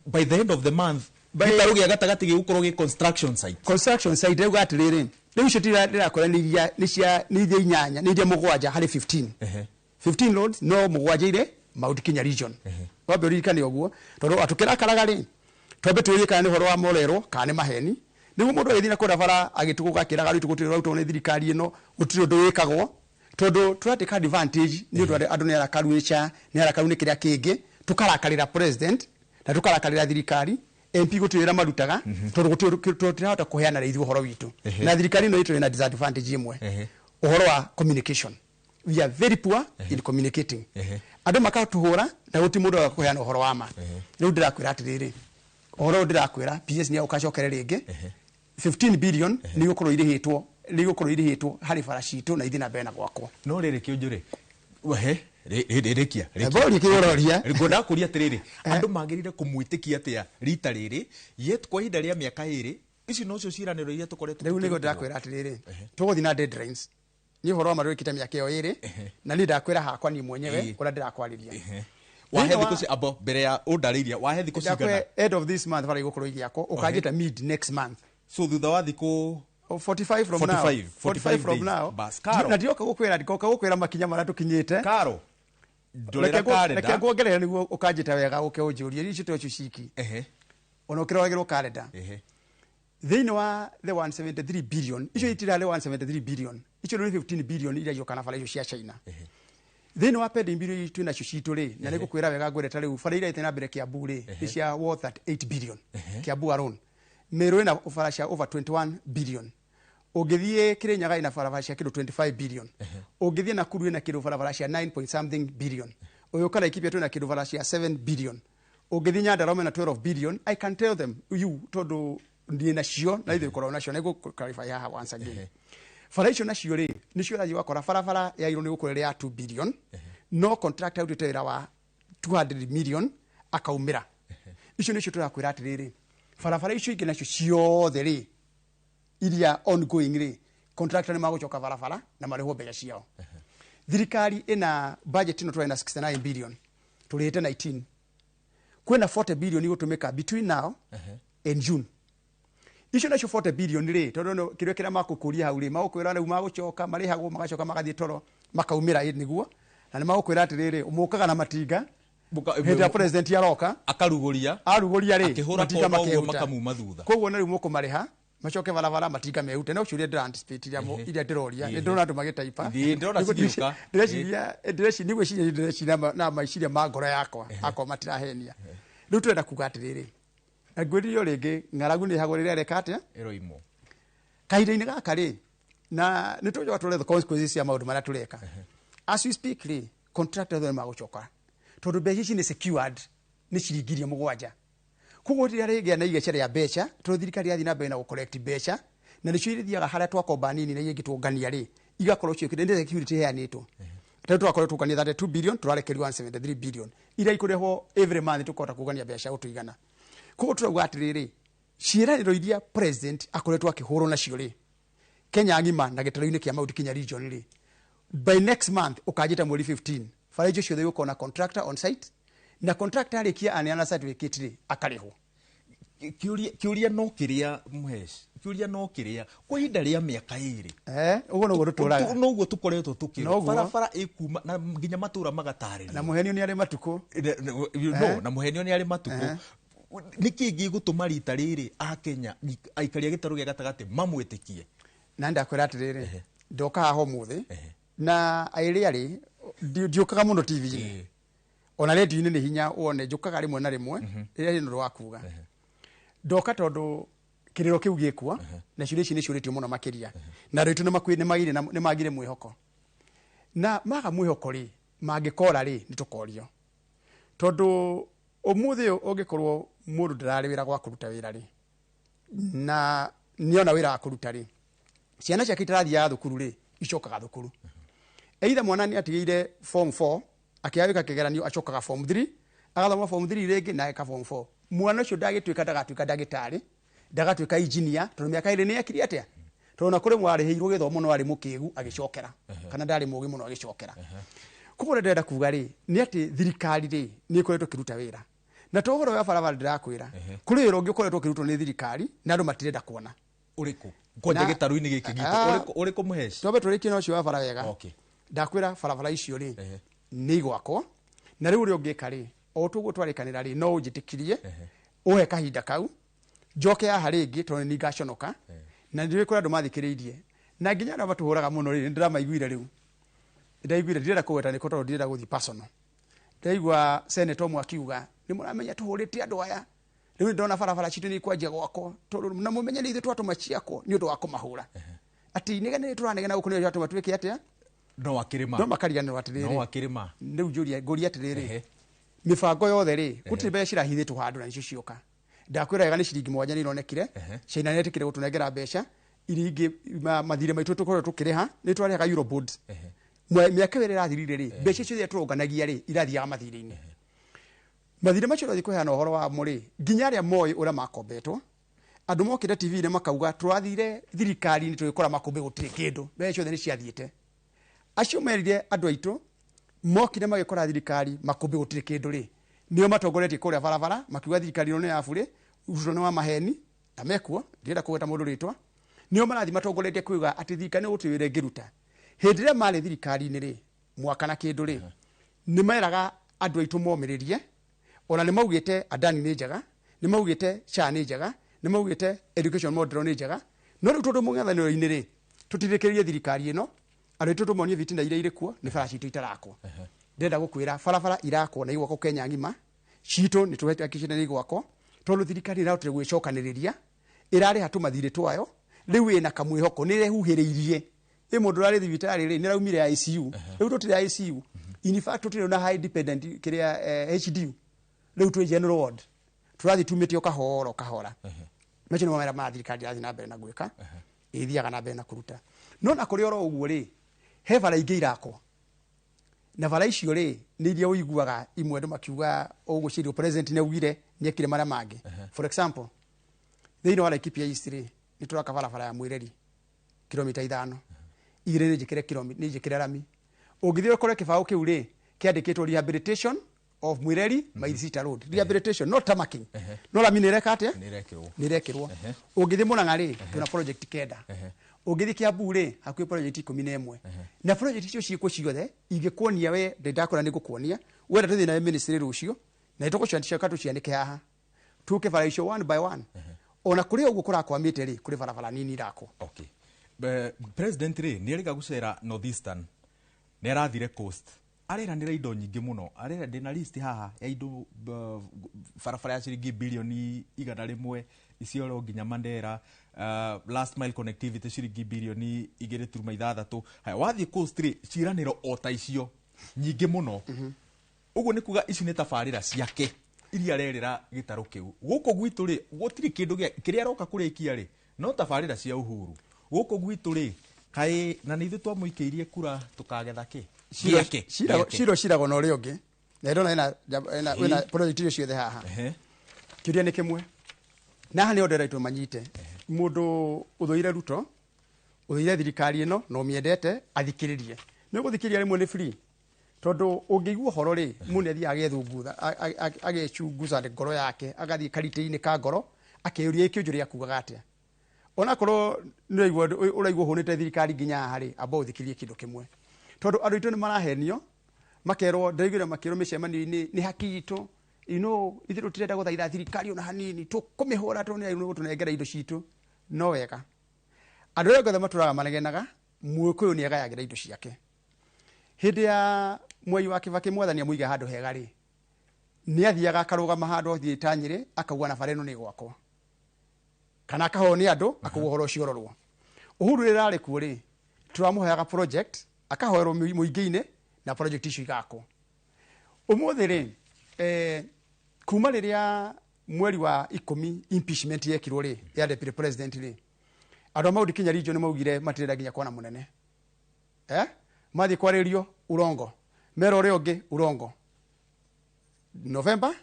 by the end of the month gĩtarũ gĩa gatagatĩ gĩgũkorwo gĩ construction site. Construction site. Rĩu atĩrĩrĩ, rĩu icio ndĩrakwĩra nĩ iria nĩ cia nĩ iria inyanya, nĩ iria mũgwanja harĩ 15. 15 roads, no mũgwanja ire Mount Kenya region. Wambe ũririkane ũguo, tondũ atũkĩrakaraga rĩ, twambe tũrie kana nĩ ũhoro wa morerwo kana nĩ maheni, nĩguo mũndũ agĩthiĩ na kũrĩa bara agĩtũgũka akĩraga rĩu gũtirĩ ũrautwo nĩ thirikari ĩno, gũtirĩ ũndũ wĩkagwo, tondũ tũratĩka advantage nĩ ũndũ andũ nĩ arakaru ĩca, nĩ arakaru nĩ kĩrĩa kĩngĩ, tũkarakarĩra president na tũkarakarĩra thirikari. MP gũtirĩ wĩra marutaga, tondũ gũtirĩ tũtirahota kũheana rĩithu ũhoro witũ. Na thirikari ĩno itũ ĩna disadvantage ĩmwe, ũhoro wa communication. We are very poor in communicating. Andũ makatũhũra na gũtirĩ mũndũ wa kũheana ũhoro wa ma. Rĩu ndĩrakwĩra atĩrĩrĩ, ũhoro ũyũ ndĩrakwĩra, PS nĩ agũkacokere rĩngĩ, 15 billion nĩ igũkorwo irĩhĩtwo, nĩ igũkorwo irĩhĩtwo harĩ bara citũ na ithiĩ na mbere na gwakwo. No rĩrĩ, kĩũnjũ rĩ, wehe rĩkia. Boria kĩrĩa ũroria. Ngwendaga kũria atĩrĩrĩ, andũ magĩrĩire kũmwĩtĩkia atĩa rita rĩrĩ, yet kwa ihinda rĩa mĩaka 2 ici nocio ciĩranĩro iria tũkoretwo Rĩu nĩguo tũkĩrutĩrwo? Ndĩrakwĩra atĩrĩrĩ, tũgũthiĩ na deadlines. Niĩ ũhoro wa ma ndũrĩkĩte mĩaka ĩyo 2, na niĩ ndakwĩra hakwa niĩ mwenyewe ũrĩa ndĩrakwarĩria. Wahe Thĩinĩ thikũ abo mbere ya ũndarĩirie, wahe thikũ cigana? Ndakwĩra end of this month bara igũkorwo igĩakwo, ũkanjĩta mid next month. So thutha wa thikũ 45 from now. 45, 45 from days. now. Bas, Karo. Na ndioka gũkwĩra, ndikoka gũkwĩra makinya marĩa tũkinyĩte. Karo, ndorera Reke karenda. nguongerere nĩguo ũkanjĩta wega ũke ũnjũrie icio tocio ciki. Ona ũkĩroragĩrwo karenda. Thĩinĩ wa the 173 billion icio, itirarĩ 173 billion icio, nĩ 15 billion iria iũka na bara icio cia China. Thĩinĩ wa pending bill iria twĩ nacio citũ rĩ, na nĩngũkwĩra wega, ngwĩre ta rĩu bara iria ithiĩ na mbere Kiambu rĩ, nĩ cia worth at 8 billion Kiambu alone. Meru ĩna bara cia over 21 billion. Ũngĩthiĩ Kirinyaga ĩna barabara cia kĩndũ 25 billion. Ũngĩthiĩ Nakuru ĩna kĩndũ barabara cia 9 point something billion. Ũgĩũka Laikipia twĩna kĩndũ bara cia 7 billion. Ũngĩthiĩ Nyandarua mena 12 billion. I can tell them you, tondũ ndĩ nacio na ithuĩ korwo nacio, nĩngũ clarify haha once again. Bara icio nacio rĩ, nĩcio ũrathiĩ ũgakora barabara yairwo nĩ gũkorwo ĩrĩ ya 2 billion, no contractor arutĩte wĩra wa 200 million akaumĩra. Icio nĩcio tũrakwĩra atĩrĩrĩ, barabara icio ingĩ nacio ciothe rĩ, iria ongoing rĩ, contractor nĩ magũcoka barabara na marĩhwo mbeca ciao. Thirikari ĩna budget ĩno tũrarĩ na 69 billion, tũrĩhĩte 19, kwĩna 40 billion igũtũmĩka between now and June. Icio nacio 40 billion rĩ, tondũ no kĩrĩa kĩrĩa makũkũria hau rĩ, magũkwĩra rĩu magũcoka marĩhagwo, magacoka magathiĩ toro makaumĩra. Ĩ nĩguo, na nĩ magũkwĩra atĩrĩrĩ, mũkaga na matinga hĩndĩ ĩrĩa president aroka akarugũria. Arugũria rĩ, Akĩhũra matinga kona ũguo makehuta. Makamuma thutha. Koguo na rĩu mũkũmarĩha macoke barabara matinga mehute. No ciũria ndĩra anticipate iria iria ndĩroria, nĩ ndĩrona andũ magĩtaipa. Ĩĩ, ndĩrona cigĩũka. Ndĩreciria, ndĩreciria, nĩgwĩciria ndĩreciria na meciria ma ngoro yakwa akorwo matirahenia. Rĩu tũrenda kuga atĩrĩrĩ, na ngwĩrire o rĩngĩ, ng'aragu nĩ ĩhagwo rĩrĩa ĩreka atĩa? Ĩroimwo. Kahinda-inĩ gaka rĩ, na nĩ tũjoka tũrore the consequences cia maũndũ marĩa tũreka as we speak rĩ, contractor othe nĩ magũcoka, tondũ mbeca ici nĩ secured nĩ ciringi iria mũgwanja. Koguo rĩrĩa rĩgĩa na igeca rĩa mbeca, tondũ thirikari yathiĩ na mbere na gũ collect mbeca, na nĩcio ithiaga harĩa twakomba nini na iria ingĩ tuongania rĩ, igakorwo ciũkĩte nĩ security iheanĩtwo. Rĩu tũgakorwo tũngania 32 billion, tũrarekerio 173 billion iria ikũrĩhwo every month, tũkahota kũngania mbeca gũtũigana. Koguo tũrauga atĩrĩrĩ, ciĩranĩro iria president akoretwo akĩhũrwo nacio rĩ, Kenya ng'ima na gĩtarũ-inĩ kĩa Mount Kenya region rĩ, by next month ũkanjĩta mweri 15, bara icio ciothe igũkorwo na contractor on site, na contractor arĩkia aneana certificate rĩ, akarĩhwo. Kĩũria no kĩrĩa Mũhesh, kĩũria no kĩrĩa kwa ihinda rĩa mĩaka 2. Ũguo noguo tũtũraga. Noguo tũkoretwo tũkĩrwo. Noguo. Barabara ĩkuma na nginya matũra magatarĩrio. Na mũhenio nĩ arĩ matukũ. No, na mũhenio nĩ arĩ matukũ. Nĩkĩ gĩgũtũma rita rĩrĩ Akenya aikari a gĩtarũ gĩa gatagatĩ mamwĩtĩkie? Na ndakwĩra atĩrĩrĩ, ndoka haha ũmũthĩ na aĩrĩa rĩ ndiũkaga mũno TV-inĩ. Ona radio-inĩ nĩ hinya wone, njũkaga rĩmwe na rĩmwe rĩrĩa nĩ ũndũ wa kuga. Ndoka tondũ kĩrĩro kĩu gĩkua na ciũria ici nĩ ciũrĩtio mũno makĩria. Na andũ aitũ nĩ magire mwĩhoko. Na maga mwĩhoko rĩ, mangĩkora rĩ, nĩ tũkorio. Tondũ ũmũthĩ ũyũ ũngĩkorwo mũndũ ndararĩ wĩra gwa kũruta wĩra rĩ, na nĩona wĩra wa kũruta rĩ, ciana ciake itarathiaga thukuru rĩ, icokaga thukuru. Either mwana nĩ atigĩire form 4, akĩaga gwĩka kĩgeranio acokaga form 3, agathoma form 3 rĩngĩ na ageka form 4. Mwana ũcio ndagĩtuĩka, ndagatuĩka ndagĩtarĩ, ndagatuĩka engineer, tondũ mĩaka 2 nĩ ekire atĩa? Tondũ na kũrĩ mwarĩhĩirwo gĩthomo no arĩ mũkĩgu agĩcokera, kana ndarĩ mũgĩ mũno agĩcokera. Koguo ũrĩa ndĩrenda kuga rĩ, nĩ atĩ thirikari rĩ, nĩ ĩkoretwo ĩkĩruta wĩra. Na to ũhoro wa barabara ndĩrakwĩra, kũrĩ wĩra ũngĩ ũkoretwo ũkĩrutwo nĩ thirikari na andũ matirenda kuona. Ũrĩkũ? Kwanja gĩtarũ-inĩ gĩkĩ gitũ. Ũrĩkũ Mũhesh? Twambe tũrĩkie na ũcio wa bara wega. Ndakwĩra barabara icio rĩ, nĩ igwakwo. Na rĩu ũrĩa ũngĩka rĩ, o tũguo twarĩkanĩra rĩ, no ũnjĩtĩkirie, ũhe kahinda kau, njoke haha rĩngĩ tondũ nĩ ngaconoka, na nĩ kũrĩ andũ mathikĩrĩirie. Na nginya arĩa matũhũraga mũno rĩ, nĩ ndĩramaiguire rĩu. Ndaiguire, ndirenda kũgweta nĩkũ tondũ ndirenda gũthiĩ personal. Ndaigua senator ũmwe akiuga, nĩ mũramenya tũhũrĩte andũ aya. Rĩu nĩ ndona barabara citũ nĩ ikwanjia gwakwo, tondũ na mũmenye nĩ ithuĩ twatũma ciakwo nĩ ũndũ wa kũmahũra. Atĩ inegene rĩ tũranegena gũkũ nĩ twatũma twĩke atĩa? No akĩrĩma. No makariganĩrwo atĩrĩrĩ. No akĩrĩma. Rĩu ngũria atĩrĩrĩ. Mĩbango yothe rĩ, gũtirĩ mbeca cirahithĩtwo handũ na nĩcio cioka. Ndakwĩra wega nĩ ciringi 7 nĩ ironekire. China nĩ etĩkĩre gũtũnengera mbeca. Iria ingĩ, mathirĩ maitũ tũkorwo tũkĩrĩha, nĩ twarĩhaga euro bonds. Mĩaka ĩrĩa ĩrathirire rĩ, mbeca icio iria tũronganagia rĩ, irathiaga mathirĩ-inĩ. Mathirĩ macio ũrathiĩ kũheana ũhoro wamo rĩ, nginya arĩa moĩ ũrĩa makombetwo, andũ mokire T V-inĩ makauga tũrathire thirikari-inĩ tũgĩkora makũmbĩ gũtirĩ kĩndũ, mbeca ciothe nĩ ciathiĩte. Acio merire andũ aitũ mokire magĩkora thirikari makũmbĩ gũtirĩ kĩndũ rĩ, nĩo matongoretie kũrĩa barabara makiuga thirikari ĩno nĩ ya burĩ, Ruto nĩ wa maheni, na mekuo, ndirenda kũgweta mũndũ rĩtwa. Nĩo marathiĩ matongoretie kuuga atĩ thirikari nĩ gũtirĩ wĩra ĩngĩruta. Hĩndĩ ĩrĩa marĩ thirikari-inĩ rĩ, mwaka na kĩndũ rĩ, nĩ meraga andũ aitũ momĩrĩrie, ona nĩ maugĩte Adani nĩ njega, nĩ maugĩte SHA nĩ njega, nĩ maugĩte education model nĩ njega. No rĩu tondũ mũng'ethanĩro-inĩ rĩ, tũtirĩkĩrĩrie thirikari ĩno, andũ aitũ tũmonie bitina iria irĩ kuo, nĩ bara citũ itarakwo. Ndĩrenda gũkwĩra barabara irakwo na igwakwo Kenya ng'ima, citũ nĩ tũhakikicĩte nĩ igwakwo, tondũ thirikari ĩrahotire gwĩcokanĩrĩria, ĩrarĩha tũmathirĩ twayo, rĩu ĩna kamwĩhoko, nĩ ĩrehuhĩrĩirie. Ĩ mũndũ ũrarĩ thibitarĩ rĩ, nĩ araumire ICU. Rĩu tũtirĩ ICU. In fact, tũtirĩ na high dependent kĩrĩa HDU. Rĩu twĩ general ward. Tũrathiĩ tumĩte o kahora o kahora. Macio nĩmo mawĩra ma thirikari ĩrathiĩ na mbere na gwĩka. Ĩthiaga na mbere na kũruta. No na kũrĩ oro ũguo rĩ, he bara ingĩ irakwo. Na bara icio rĩ, nĩ iria ũiguaga imwe andũ makiuga ũgũcirio president nĩ augire nĩ ekire marĩa mangĩ. For example, thĩinĩ wa Laikipia East rĩ, nĩ tũraka barabara ya Mwĩreri kilomita 5. Igĩrĩ nĩ njĩkĩre kilomita, nĩ njĩkĩre rami. Ũngĩthiĩ ũkore kĩbaũ kĩu rĩ, kĩandĩkĩtwo rehabilitation of Mwĩreri Maili Sita Road. Rehabilitation, not tarmacking. No rami nĩ ĩreka atĩa? Nĩ ĩrekĩrwo. Nĩ ĩrekĩrwo. Ũngĩthiĩ Murang'a rĩ, twĩna project 9. Ũngĩthiĩ Kiambu rĩ, hakuhĩ project 11. Na project icio ciĩkwo ciothe, ingĩkuonia we, ndĩ ndakora nĩ ngũkuonia, wenda tũthiĩ nawe ministry rũciũ, na nĩ tũgũciandĩka tũcianĩke haha. Tũke bara icio one by one. Ona kũrĩ ũguo kũrakwamĩte rĩ, kũrĩ barabara nini irakwo. President rĩ, nĩ erĩga gũcera Northeastern, nĩ arathire Coast. Areranĩra indo nyingĩ mũno. Arera ndĩna list haha ya indo, barabara ya ciringi bilioni igana rĩmwe, Isiolo nginya Mandera, last mile connectivity ciringi bilioni igĩrĩ turuma ithathatũ. Haya, wathiĩ Coast rĩ, ciĩranĩro o ta icio nyingĩ mũno. Ũguo nĩ kuga ici nĩ tabarĩra ciake iria arerĩra gĩtarũ kĩu. Gũkũ gwitũ rĩ, gũtirĩ kĩndũ kĩrĩa aroka kũrĩkia rĩ, no tabarĩra cia Uhuru. Gũkũ gwitũ rĩ, kaĩ na nĩ ithuĩ twamũikĩirie kura tũkagetha kĩ? Gĩake, gĩake. Cira ciragwo na ũrĩa ũngĩ. Na ndona ena project icio ciothe haha. Kĩũria nĩ kĩmwe. Na haha nĩ ndĩrenda tũmanyite. Mũndũ ũthũire Ruto, ũthũire thirikari ĩno, na ũmĩendete, athikĩrĩrie. Nĩ ũgũthikĩrĩria rĩmwe nĩ free. Tondũ ũngĩigua ũhoro rĩ, mũndũ nĩ athiaga agethungutha, agecunguza ngoro yake, agathiĩ karitĩ-inĩ ka ngoro, Akĩyũria ĩkĩũnjũ rĩa kugaga atĩa. Onakorwo nĩ ũraigua ũhũnĩte thirikari nginya haha rĩ, amba ũthikĩrie kĩndũ kĩmwe, tondũ andũ aitũ nĩ marahenio, makerwo, ndĩraiguire makĩrwo mĩcemanio-inĩ nĩ haki itũ, ithuĩ tũtirenda gũthaitha thirikari ona hanini, tũkũmĩhũra tondũ nĩ gũtũnengera indo citũ. No wega andũ arĩa othe matũraga manegenaga, Mũgĩkũyũ nĩ agayagĩra indo ciake. Hĩndĩ ya Mwai wa Kĩbakĩ, mwathani amũige handũ hega rĩ, nĩ athiaga akarũgama handũ athiĩte Nyĩrĩ, akauga na bara ĩno nĩ gwakwa, kana akaheo nĩ andũ, akauga ũhoro ũcio ũrorwo. Uhuru rĩrĩa arĩ kuo rĩ, tũramũheaga project, akahoerwo mũingĩ-inĩ na project icio igakwo. Ũmũthĩ rĩ, kuma rĩrĩa mweri wa 10 impeachment yekirwo rĩ, ya deputy president rĩ, andũ a Mount Kenya region maugire matirenda nginya kuona mũnene. Mathiĩ kwarĩrio urongo, mera ũrĩa ũngĩ urongo. November,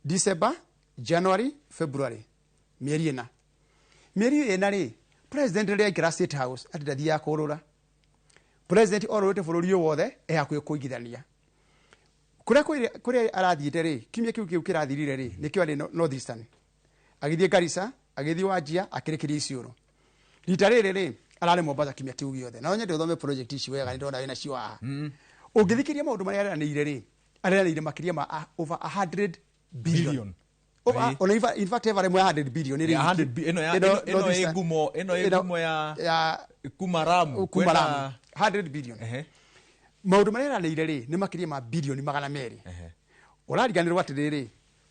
December, January, February, mĩeri 4. Mĩeri 4 rĩ, president rĩrĩa aikara State House atĩ ndathiaga kũrũra. President orũrĩte bũrũri ũyũ wothe, e hakuhĩ kũigithania kũrĩa kũrĩa arathiĩte rĩ, kiumia kĩu kĩrathirire rĩ, nĩkĩo arĩ North Eastern, agĩthiĩ Garissa, agĩthiĩ Wajir, akĩrĩkĩria Isiolo. Rita rĩrĩ rĩ, ararĩ Mombasa kiumia kĩu gĩothe. Na no nyende ũthome project ici wega, nĩ ndona wĩna cio haha. Ũngĩthikĩria maũndũ marĩa areranĩire rĩ, areranĩire makĩria ma over 100 billion. Billion. Over, ona in fact every 100 billion ĩrĩ Ya wiki. 100 ĩno North ĩ Eastern. ngumo, ĩno ĩ ngumo ya ya kuma Ramu kuma kwenda Lamu 100 billion. Maũndũ marĩa eranĩire rĩ, nĩ makĩria ma bilioni 200. Ũrariganĩrwo atĩrĩrĩ,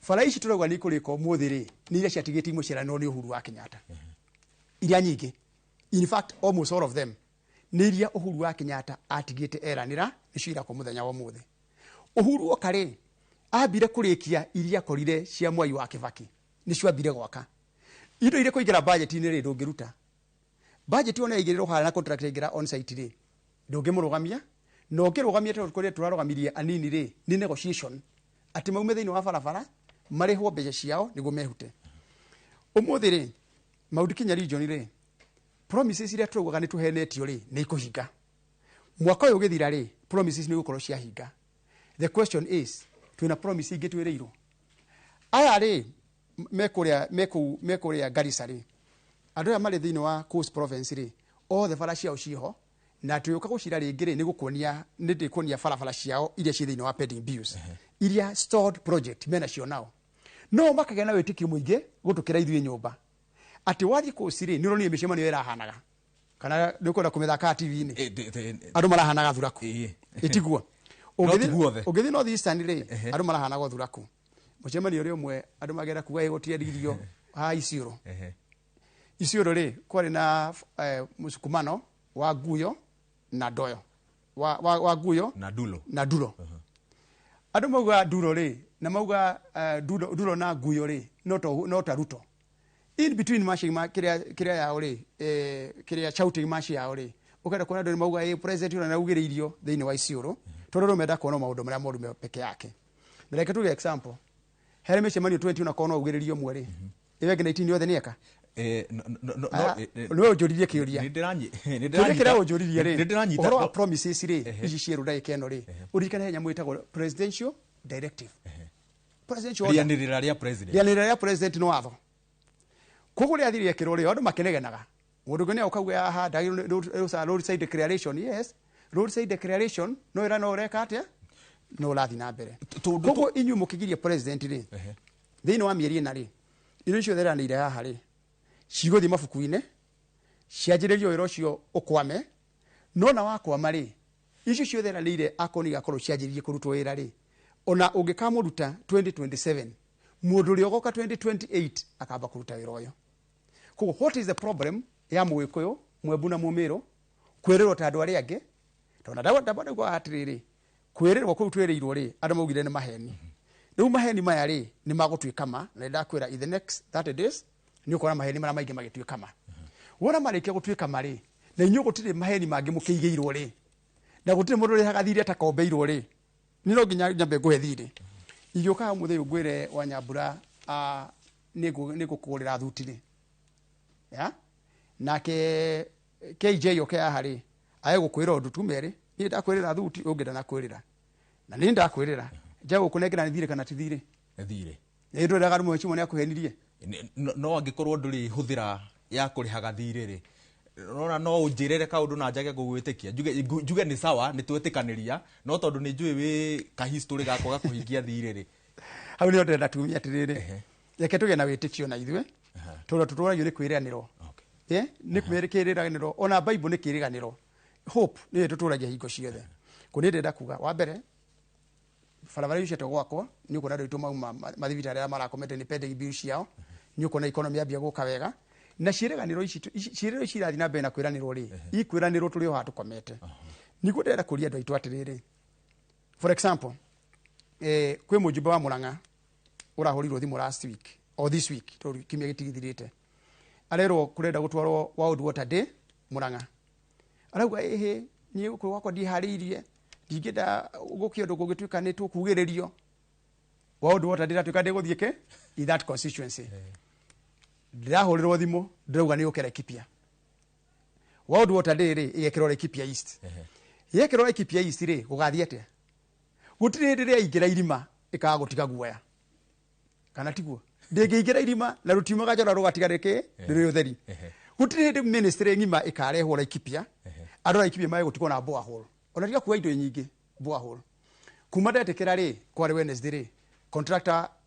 bara ici tũrauga nĩ ikũrĩka ũmũthĩ rĩ, nĩ iria ciatigĩte imwe ciaranĩrwo nĩ Uhuru wa Kenyatta, iria nyingĩ, in fact almost all of them, nĩ iria Uhuru wa Kenyatta atigĩte eranĩra, nĩcio irakwo mũthenya wa ũmũthĩ. Uhuru oka rĩ, ambire kũrĩkia iria akorire cia Mwai wa Kĩbakĩ, nĩcio ambire gwaka. Indo iria kũingĩra budget-inĩ rĩ, ndũngĩruta budget ona yaigĩrĩrwo harĩa na contract yaingĩra on site rĩ, ndũngĩmũrũgamia. Na ũngĩrũgamia, tondũ kũrĩa tũrarũgamirie anini rĩ, nĩ negotiation atĩ maume thĩinĩ wa barabara, marĩhwo mbeca ciao nĩguo mehute. Ũmũthĩ rĩ, Mount Kenya region rĩ, promises iria tũraugaga nĩ tũhenetio rĩ, nĩ ikũhinga. Mwaka ũyũ ũgĩthira rĩ, promises nĩ igũkorwo ciahinga. The question is, twĩna promise ingĩ twĩrĩirwo? Aya rĩ, mekũrĩa mekũu mekũrĩa Garissa rĩ, andũ aya marĩ thĩinĩ wa Coast Province rĩ, othe bara ciao ciho, na twĩũka gũcira rĩngĩ rĩ, nĩ gũkuonia, nĩ ndĩkuonia barabara ciao iria ciĩ thĩinĩ wa pending bills, iria stalled project mena cio. Nao no makagĩa na wĩtĩkio mũingĩ gũtũkĩra ithuĩ nyũmba, atĩ wathiĩ Coast rĩ, nĩ ũronire mĩcemanio ĩrahanaga, kana nĩ ũkwenda kũmĩthaka TV-inĩ? Andũ marahanaga thuraku. Ĩtiguo? No ti guothe. Ũngĩthiĩ North Eastern rĩ, andũ marahanaga thuraku. Mũcemanio ũrĩa ũmwe andũ magera kuga ĩ gũtirĩ irio ha Isiolo. Isiolo rĩ, kwarĩ na mũsukumano wa nguyo na ndoyo wa nguyo na Dulo. Na Dulo. Andũ mauga Dulo rĩ, na mauga Dulo na nguyo rĩ, no ta Ruto in between match ma kĩrĩa yao rĩ, kĩrĩa shouting match yao rĩ, ũkenda kuona andũ nĩ mauga ĩ president ũrĩa nĩaugĩrĩirio thĩinĩ wa Isiolo, tondũ andũ menda kuona maũndũ marĩa moru me peke yake. Na reke tuge example, harĩ mĩcemanio 20, onakorwo no augĩrĩrio ũmwe rĩ, ĩyo ĩngĩ 19 yothe nĩ eka. No, Aya, nĩwe ũnjũririe kĩũria. Nĩ Kĩũria ndĩranyita. kĩrĩa ũnjũririe rĩ, Nĩ ndĩranyita. ũhoro wa promises rĩ, ici cierũ ndagĩka ĩno rĩ, ũririkane he nyamũ ĩtagwo presidential directive, presidential order. Rĩanĩrĩra rĩa president. Rĩanĩrĩra rĩa president nĩ watho. Koguo rĩathire rĩekĩrwo rĩ, andũ makĩnegenaga. Mũndũ ũngĩ nĩ akauga haha ndagĩrĩirwo roadside declaration. Yes, roadside declaration no ĩra no ũreka atĩa, no ũrathiĩ na mbere. Tondũ Koguo inyuĩ mũkĩgiria president rĩ, thĩinĩ wa mĩeri 4 rĩ, indo icio eranĩire haha rĩ, cigũthiĩ mabuku-inĩ, cianjĩrĩrio wĩra ũcio ũkwame. No na wakwama rĩ, icio ciothe eranĩire akorwo nĩ igakorwo cianjĩrĩirie kũrutwo wĩra rĩ, ona ũngĩkamũruta 2027, mũndũ ũrĩa ũgoka 2028 akamba kũruta wĩra ũyũ. Koguo what is the problem ya Mũgĩkũyũ, Mwembu na Mũmĩrũ kwĩrĩrwo ta andũ arĩa angĩ? Tondũ ndamba ndauga atĩrĩrĩ, kwĩrĩrwo kũu twĩrĩirwo rĩ, andũ maugire nĩ maheni. Rĩu maheni maya rĩ, nĩ magũtuĩka ma, na nĩndakwĩra in the next 30 days nĩ ũkora maheni marĩa maingĩ magĩtuĩka ma. Wona marĩkia gũtuĩka ma rĩ, na inyuĩ gũtirĩ maheni mangĩ mũkĩigĩirwo rĩ, na gũtirĩ mũndũ ũrĩhaga thirĩ atakombeirwo rĩ, nĩ no nginya nyambe ngũhe thirĩ. Ingĩũka mũthĩ ũyũ ngwĩre Wanyambura nĩ ngũkũgũrĩra thuti rĩ, ya nake KJ oke haha rĩ, aye gũkwĩra ũndũ tu merĩ, niĩ ndakwĩrĩra thuti, ũngĩ ndanakwĩrĩra, na niĩ ndakwĩrĩra nja gũkũnengera, nĩ thirĩ kana ti thirĩ? Thirĩ. Nĩ ndwĩraga rũmwe cimwe nĩ akũhenirie. No angĩkorwo ndũrĩ hũthĩra ya kũrĩhaga thirĩ rĩ, nona no ũnjĩrĩre kaũndũ na njage gũgwĩtĩkia, njuge nĩ sawa, nĩ twetĩkanĩria, no tondũ nĩ njũĩ wĩ ka history ga kwaga kũhingia thirĩ rĩ. Hau nĩho ndĩrenda tumia atĩrĩrĩ, reke tũgĩe na wĩtĩkio na ithuĩ, tondũ tũtũragio nĩ kwĩranĩrwo. Nĩ kwĩrĩranĩrwo, ona Bible nĩ kĩrĩganĩro. Hope nĩyo ĩtũtũragia hingo ciothe. Kũ nĩ ndĩrenda kuga, wa mbere, barabara icio cietwo gwakwo, nĩ ũkuona andũ aitũ mauma mathibitarĩ arĩa marakomete nĩ pending bill ciao, nĩ ũkuona economy yambia gũka wega. Na ciĩrĩganĩro ici, ciĩrĩro ici irathiĩ na mbere na kwĩranĩrwo rĩ, ikwĩranĩrwo tũrĩ o haha tũkomete. Nĩguo ndĩrenda kũria andũ aitũ atĩrĩrĩ, for example, kwĩ mũjumbe wa Murang'a ũrahũrirwo thimũ last week or this week, tondũ kiumia gĩtigithirĩte, arerwo kũrenda gũtwarwo World Water Day Murang'a. Arauga ĩhĩ, niĩ gũkũ gwakwa ndiharĩirie, ndingĩenda gũkĩa ũndũ kũngĩtuĩka nĩ tũkugĩrĩrio. World Water Day ĩratuĩka ndĩgũthiĩ kĩ in that constituency. Ndĩrahũrĩrwo thimũ, ndĩrauga nĩ ũke Laikipia. World Water Day rĩ, ĩgekĩrwo Laikipia East. Yekĩrwo Laikipia East rĩ, gũgathiĩ atĩa? Gũtirĩ hĩndĩ rĩaingĩra irima ĩkaga gũtiga guoya. Kana tiguo? Ndĩngĩingĩra irima na rũtiumaga njora rũgatiga rĩkĩ rĩrĩ ũtheri. Gũtirĩ hĩndĩ ministry ng'ima ĩkarehwo Laikipia, andũ a Laikipia mage gũtigwo na borehole. Ona tiga kuoya indo nyingĩ, borehole. Kuma ndetĩkĩra rĩ, kwarĩ Wednesday rĩ,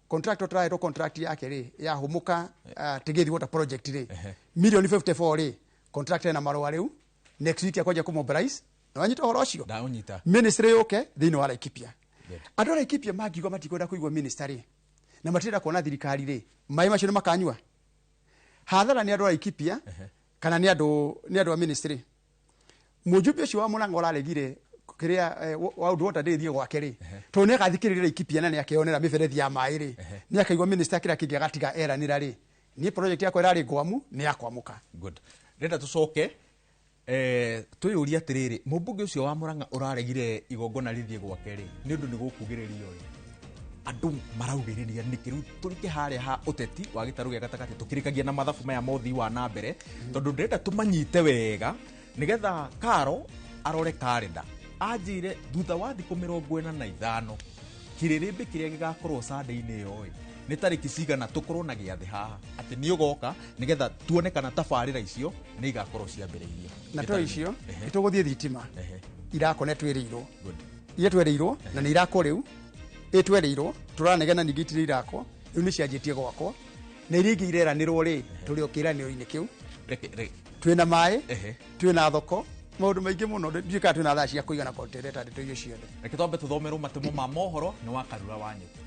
contractor tũrahetwo contract yake rĩ, ya Hũmũka, Tigithi Water Project rĩ, milioni 54 rĩ, contractor ena marũa rĩu, next week akwanjia kũmobilize. Na wanyita ũhoro ũcio? Ndaũnyita. Ministry yũke thĩinĩ wa Laikipia. Andũ a Laikipia mangiuga matikwenda kũigua minister rĩ, na matirenda kuona thirikari rĩ, maĩ macio nĩ makanyua. Hathara nĩ andũ a Laikipia kana nĩ andũ a ministry. Mũjumbe ũcio wa Murang'a ũraregire kĩrĩa World Water Day ĩthiĩ gwake rĩ, tondũ nĩ agathikĩrĩria Laikipia na nĩ akeyonera mĩberethi ya maĩ rĩ, nĩ akaigua minister kĩrĩa kĩngĩ agatiga eranĩra rĩ, niĩ project yakwa ĩrarĩ ngwamu, nĩ yakwamũka. Good. Ndĩrenda tũcoke twĩyũrie atĩrĩrĩ, mũmbunge ũcio wa Murang'a ũraregire igongona rĩthiĩ gwake rĩ, nĩ ũndũ nĩ gũkugĩrĩrio rĩ, andũ maraugĩrĩria nĩkĩ? Rĩu tũrike harĩa ha ũteti wa gĩtarũ gĩa gatagatĩ, tũkĩrĩkagia na mathabu maya ma ũthii wa na mbere, tondũ ndĩrenda tũmanyite wega nĩgetha Karo arore karenda, anjĩre thutha wa thikũ 45 kĩrĩrĩmbĩ kĩrĩa gĩgakorwo Sunday-inĩ ĩyo ĩ, nĩ tarĩki cigana tũkorwo na gĩathĩ haha atĩ nĩ ũgoka, nĩgetha tuone kana tabarĩra icio nĩ igakorwo ciambĩrĩirio. Na to icio, nĩtũgũthiĩ thitima irakwo nĩ twĩrĩirwo. Good. Iria twerĩirwo na nĩ irakwo rĩu, ĩtwerĩirwo, tũranegena ningĩ itirĩ irakwo, rĩu nĩ cianjĩtie gwakwo, na iria ingĩ ireranĩrwo rĩ, tũrĩ o kĩĩranĩro-inĩ kĩu. Twĩna maĩ, twĩna thoko, maũndũ maingĩ mũno, ndiũĩ kana twĩna thaa cia kũigana kũtereta ndeto icio ciothe. Reke twambe tũthomerwo matemo ma mohoro nĩ wa Karura wa Nyũkĩ.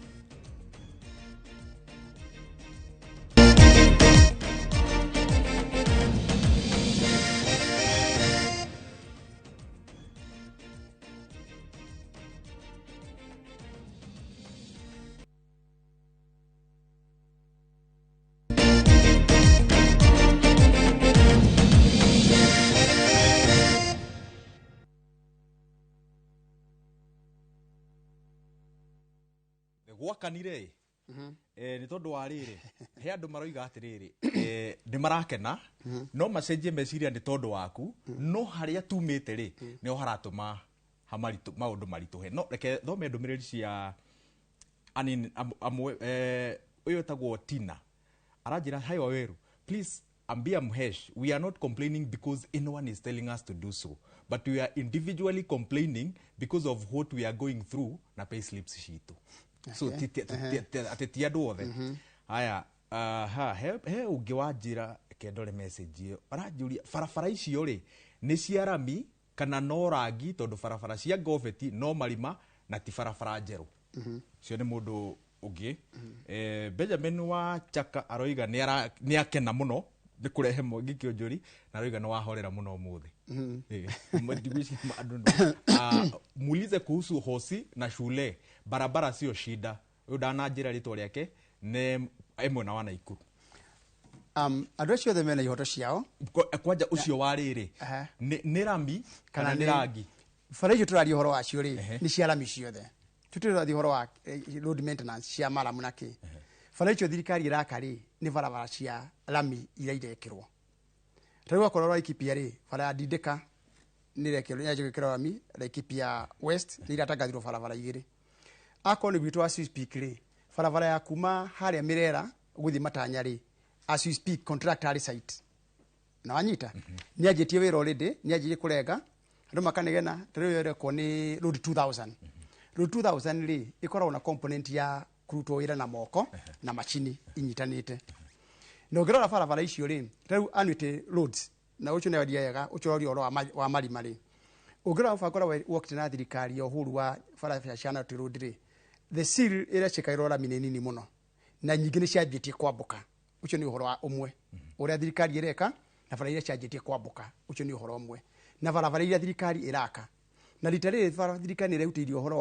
Gwakanire nĩ tondũ wa rĩrĩ, he andũ maroiga atĩrĩrĩ, nĩ marakena, no macenjie meciria nĩ tondũ waku, no harĩa tumĩte rĩ, nĩho haratũma maũndũ maritũhe. No reke thome ndũmĩrĩri cia anini amwe, ũyũ wĩtagwo Tina aranjĩra, hi Waweru, please ambia Mhesh, we are not complaining because anyone is telling us to do so, but we are individually complaining because of what we are going through na pay slips citũ. So, atĩ ti andũ othe. Haya, aha, he ũngĩ wanjĩra, reke ndore message ĩyo. Aranjũria, barabara icio rĩ, nĩ cia rami kana no rangi, tondũ barabara cia Ngobeti no marima na ti barabara njerũ. Ũcio nĩ mũndũ ũngĩ. Benjamin wa Chaka aroiga nĩ akena mũno nĩ kũrehe Mwangi Kĩũnjũri, na aroiga nĩ wahorera mũno ũmũthĩ. Muulize kuhusu hosi na shule, barabara sio shida. Ũyũ ndananjĩra rĩtwa rĩake, nĩ mwena wa Naikuru. Andũ acio othe mena ihoto ciao. Kwanja ũcio wa rĩrĩ, nĩ rami kana nĩ rangi? Bara icio tũraria ũhoro wacio rĩ, nĩ cia rami ciothe. Tũtirathi ũhoro wa road maintenance cia maramu na kĩ. Bara icio thirikari ĩraka rĩ, nĩ barabara cia rami iria irekĩrwo. Ta rĩu akorwo Laikipia rĩ, bara ya Ndindĩka nĩ ĩrekĩrwo, nĩ yanjia gwĩkĩrwo rami, Laikipia West nĩ iratangathirwo barabara igĩrĩ. Akorwo nĩ gwitũ wa Swiss Peak rĩ, barabara ya kuma harĩa Mĩrera Gũthiĩ matanya rĩ, as we speak, contractor arĩ site na wanyita nĩ anjĩtie wĩra already, nĩ anjirie kũrenga andũ makanegena. Ta rĩu ĩrekwo nĩ Road 2000. Road 2000 rĩ, ĩkoragwo na component ya kũrutwo wĩra na moko na macini inyitanĩte. Na ũngĩrora barabara icio rĩ, ta rĩu Annuity Roads, na ũcio nĩ waria wega, ũcio ũroria ũhoro wa marima rĩ, ũngĩrora mũbango ũrĩa wokĩte na thirikari ya Uhuru wa barabara cia Annuity Road rĩ, the seal ĩrĩa ciĩkagĩrwo rami nĩ nini mũno na nyingĩ nĩ cianjĩtie kwambũka. Ũcio nĩ ũhoro wa ũmwe ũrĩa thirikari ĩreka na bara iria cianjĩtie kwambũka. Ũcio nĩ ũhoro ũmwe na barabara iria thirikari ĩraka. Na rita rĩrĩ thirikari nĩ ĩrehutĩirie ũhoro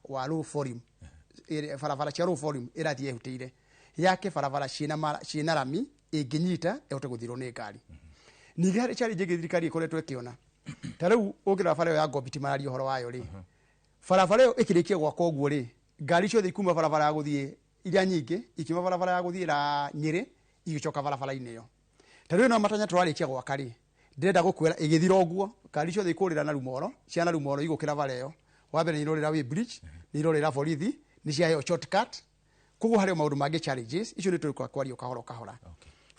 wa low volume. Barabara cia low volume ĩrathiĩ ĩhutĩire yake barabara ciĩna rami ĩngĩnyita ĩhote gũthirwo nĩ ngari. Ningĩ harĩ challenge ĩngĩ thirikari ĩkoretwo ĩkĩona. Ta rĩu ũngĩrora bara ĩyo ya Gombiti mararia ũhoro wayo rĩ, barabara ĩyo ĩkĩrĩkia gwakwo ũguo rĩ, ngari ciothe ikuma barabara ya gũthiĩ, iria nyingĩ ikiuma barabara ya gũthiĩ ra Nyĩrĩ igĩcoka barabara-inĩ ĩyo. Ta rĩu no matanya tũrarĩkia gwaka rĩ, ndĩrenda gũkwĩra ĩgĩthira ũguo ngari ciothe ikũrĩra na Rumoro cia na Rumoro igũkĩra bara ĩyo. Wa mbere nĩ irorĩra Way Bridge, nĩ irorĩra borithi, nĩ ciaheo shortcut. Koguo harĩ o maũndũ mangĩ, challenges icio nĩ tũrĩkwa kwario kahora o kahora.